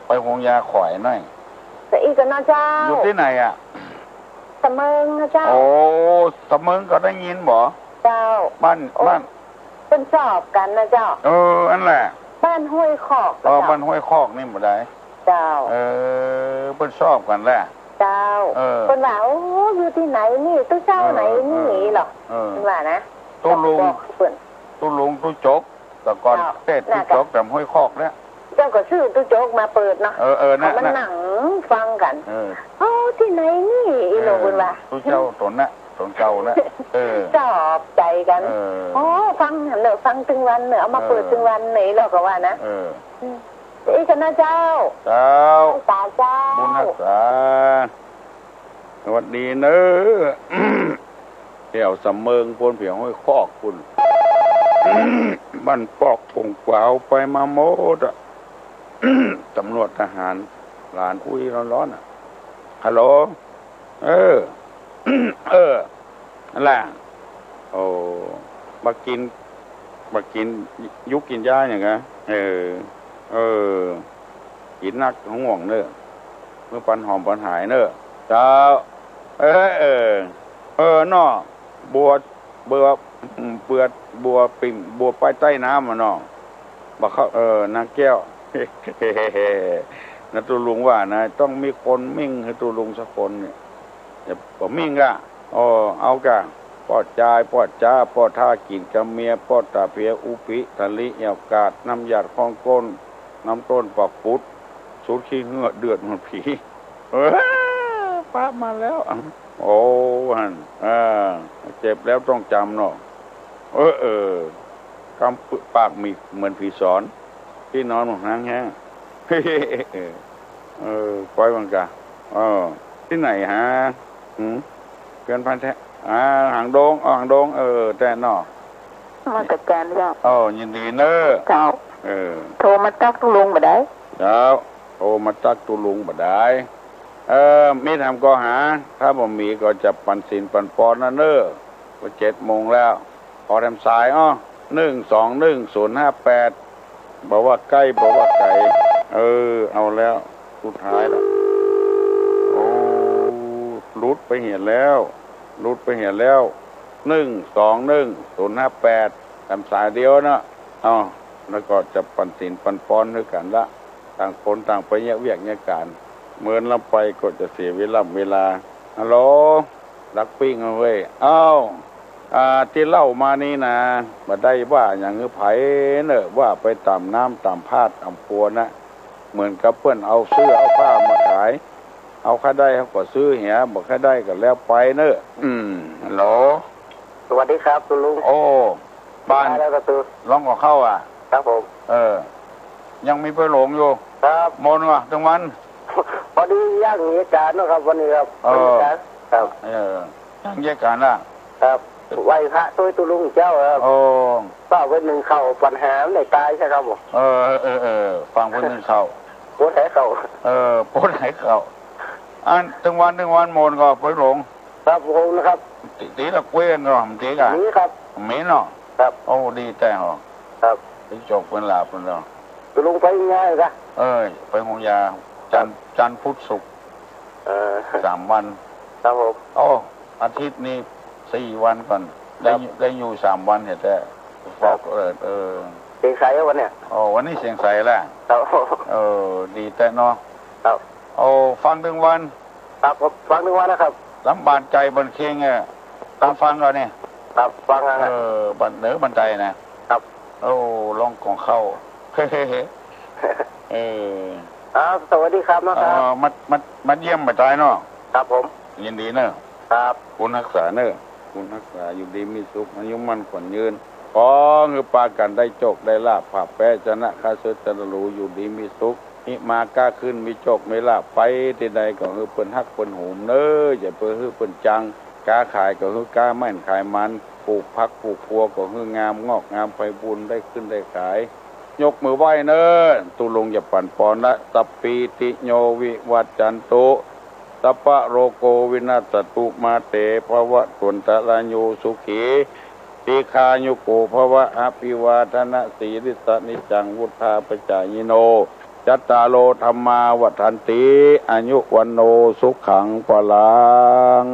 ไปโฮงยาขวายหน่อย จะอี้ก่อเนาะเจ้า อยู่ตี้ไหนอะ สะเมิงนะเจ้า โอ้ สะเมิงก็ได้ยินบ่ เจ้า บ้าน โอ้ บ้าน เปิ้นชอบกั๋นนะเจ้า เออ อั้นแหละ บ้านห้วยคอก เออ เจ้า บ้านห้วยคอกนี่บ่ได้ เจ้า เออ เปิ้นชอบกั๋นแหละ เจ้า เออ เปิ้นว่า โอ้ อยู่ตี้ไหนนี่ ตุ๊เจ้าไหนนี่ เออ เออ หรอ เออ เปิ้นว่านะ ตุ๊ลุง บอกเปิ้น ตุ๊ลุงตุ๊จก แต่ก่อน เจ้า เตะตุ๊จก น่ะ แต่ห้วยคอกเนี่ย เจ้าก็ซื้อตุ๊จกมาเปิดเนาะ เออ เออ น่ะ มัน น่ะ นั่งฟังกั๋น เออ โอ้ ตี้ไหนนี่ อีหลวง เออ เปิ้นว่า ตุ๊เจ้าต๋นน่ะ ต๋นเก่าน่ะ เออ ชอบใจ๋กั๋น เออ โอ้ ฟังเนอะ ฟังตึงวันเนอะ เอามาเปิด เออ ตึงวันเนอะ อีหลวงก็ว่านะ เออ อืม อีกนะเจ้า เจ้า สาเจ้า บุญฮักษา สวัสดีเนอะ แถวสะเมิง โป้นเปียงห้วยคอกปู้น บ้านปอกผงกวาว ไปมาหมดอะ ตำรวจทหาร หลานคุยฮ้อนๆ อะ ฮัลโหล เออ เออ อั้นแหละ โอ้ บ่ากิ๋น บ่ากิ๋น อยู่กิ๋นยาหยังกะ เออ เออ กิ๋นนักห่วงเนอะ เมื่อปันหอมปันหายเนอะ เจ้า เออ เออ เออ เนาะ บัว บัว อืม บัว บัวปิ่ง บัวป้ายใต้น้ำอะเนาะ บ่าเข้า เออ นางแก้ว นะตุ๊ลุงว่านะ ต้องมีคนมิ่งหื้อตุ๊ลุงสักคนเนี่ย จะบ่มิ่งกะ อ้อ เอากะ ป้อจาย ป้อจา ป้อท่ากิ๋นกำเมีย ป้อตาเพลีย อุพิ ทะลิ แอ่วกาด น้ำหยาดข้องก้น น้ำต้นปากปุด สูดขี้เหื่อเดือดเหมือนผี เออ ปะมาแล้ว โอ้ หั่น เออ เจ็บแล้วต้องจ๋ำเนาะ เออ เออ กำปึกปากมีเหมือนผีสอน ตี้นอนหมองหางแห้ง เออ เออ ปล่อยมันกะ เออ ตี้ไหนฮะ หืม เพื่อนพันธุ์แท้ อ่า หางดง อ๋อ หางดง เออ แต๊เนาะ นมัสก๋านเจ้า โอ้ ยินดีเนอะ เจ้า เออ โทรมาตั๊กตุ๊ลุงบ่ได้ เจ้า โทรมาตั๊กตุ๊ลุงบ่ได้ เออ มีแถมก็หา ถ้าบ่มีก็จะปันศีลปันปอนนะเนอะ ก็เจ็ดโมงแล้ว ขอแถมสายอ้อ หนึ่งสองหนึ่งศูนย์ห้าแปด บ่ว่าใก้บ่ว่าไก๋ เออ เอาแล้ว สุดท้ายแล้ว โอ้ หลุดไปเหียแล้ว หลุดไปเหียแล้ว หนึ่งสองหนึ่งศูนย์ห้าแปด แถมสายเดียวเนาะ เอา แล้วก็จะปันศีลปันปอนหื้อกั๋นละ ต่างคนต่างไปเยียะเวียกเยียะก๋าน เมินลำไปก็จะเสียเวล่ำเวลา ฮัลโหล ดักปิ้งเอาเว้ย อ้าว อ่า ตี้เล่ามานี่นะ บ่ได้ว่าหยังหื้อใผเนอะ ว่าไปต๋ามน้ำต๋ามพาดต๋ามปัวนะ เหมือนกับเปิ้นเอาเสื้อเอาผ้ามาขาย เอาใค่ได้เฮาก็ซื้อเหีย บ่ใค่ได้ก็แล้วไปเนอะ อืม ฮัลโหล สวัสดีครับตุ๊ลุง โอ้ บ้าน มาแล้วครับตุ๊ลุง ร้องกับเข้าอ่ะ ครับผม เออ ยังมีปอยหลงอยู่ ครับ มนต์ก่อตึงวัน พอดียังเยียะก๋านเนาะครับ วันนี้ครับ เออ วันเยียะก๋าน ครับ เออ ยังเยียะก๋านละ ครับ ไหว้พระตวยตุ๊ลุงเจ้าครับ โอ้ เฝ้าไปนึ่งข้าว ปัญหามันได้ต๋ายใจ้ครับผม เออ เออ เออ ฟังไปนึ่งข้าว ปวดไหข้าว เออ ปวดไหข้าว อันตึงวัน ตึงวันมนต์ก่อปอยหลง ครับผมนะครับ ตี๋ ตี๋ละเกวียนก่อ ตี๋ก่ะ มีครับ มีเนาะ ครับ โอ้ ดีแต๊เหรอ ครับ ตี้จกเปิ้นหลาบเปิ้นเนาะ ตุ๊ลุงไปไงจ๊ะ เอ้ย ไปโฮงยา จันทร์ ครับ จันทร์ พุธ ศุกร์ เออ สามวัน ครับผม โอ้ อาทิตย์นี้สี่วันก่อน ได้ ครับ ได้อยู่สามวันเหียแต๊ ครับ บอกเลย เออ เสียงใสวันเนี้ย โอ้ วันนี้เสียงใสแล้ว ครับ เออ ดีแต๊เนาะ ครับ โอ้ ฟังตึงวัน ครับผม ฟังตึงวันนะครับ ลำบานใจ๋บันเคงอะ ครับ ฟังก่อนี่ ครับ ฟังอ่ะ เออ บัน เนอบันไดนะ ครับ โอ้ ร้องก๋องเข้า เออ ครับ สวัสดีครับนะครับ เออ มา มา มาเยี่ยมบ่าต๋ายเนาะ ครับผม ยินดีเนอะ ครับ บุญฮักษาเนอะ บุญฮักษา อยู่ดีมีสุข อายุมั่นขวัญยืน ขอหื้อปากั๋นได้โจคได้ลาภ ผ่าแป๊ชนะข้าเสิร์ชชนะหรู อยู่ดีมีสุข มีมาก้าขึ้น มีโจคมีลาภ ไปตี้ใดก็หื้อเปิ้นฮักเปิ้นโหมเนอะ อย่าไปหื้อเปิ้นจัง ก๊าขายก็หื้อก๊าแม่นขายมัน ปลูกผักปลูกกั๋วก็หื้องามงอกงามไพบูลย์ ได้ขึ้นได้ขาย ยกมือไหว้เนอะ ตุ๊ลุงจะปั๋นปอนละ สัพพีติโยวิวัชชันตุ สัพพะโรโควินัสสตุ มาเตภวัตวันตะราโย สุขีทีฆายุโกภวะ อภิวาทนสีลิสสะ นิจจังวุฑฒาปะจายิโน จัตตาโรธัมมาวัฑฒันติ อายุวัณโณสุขังพลัง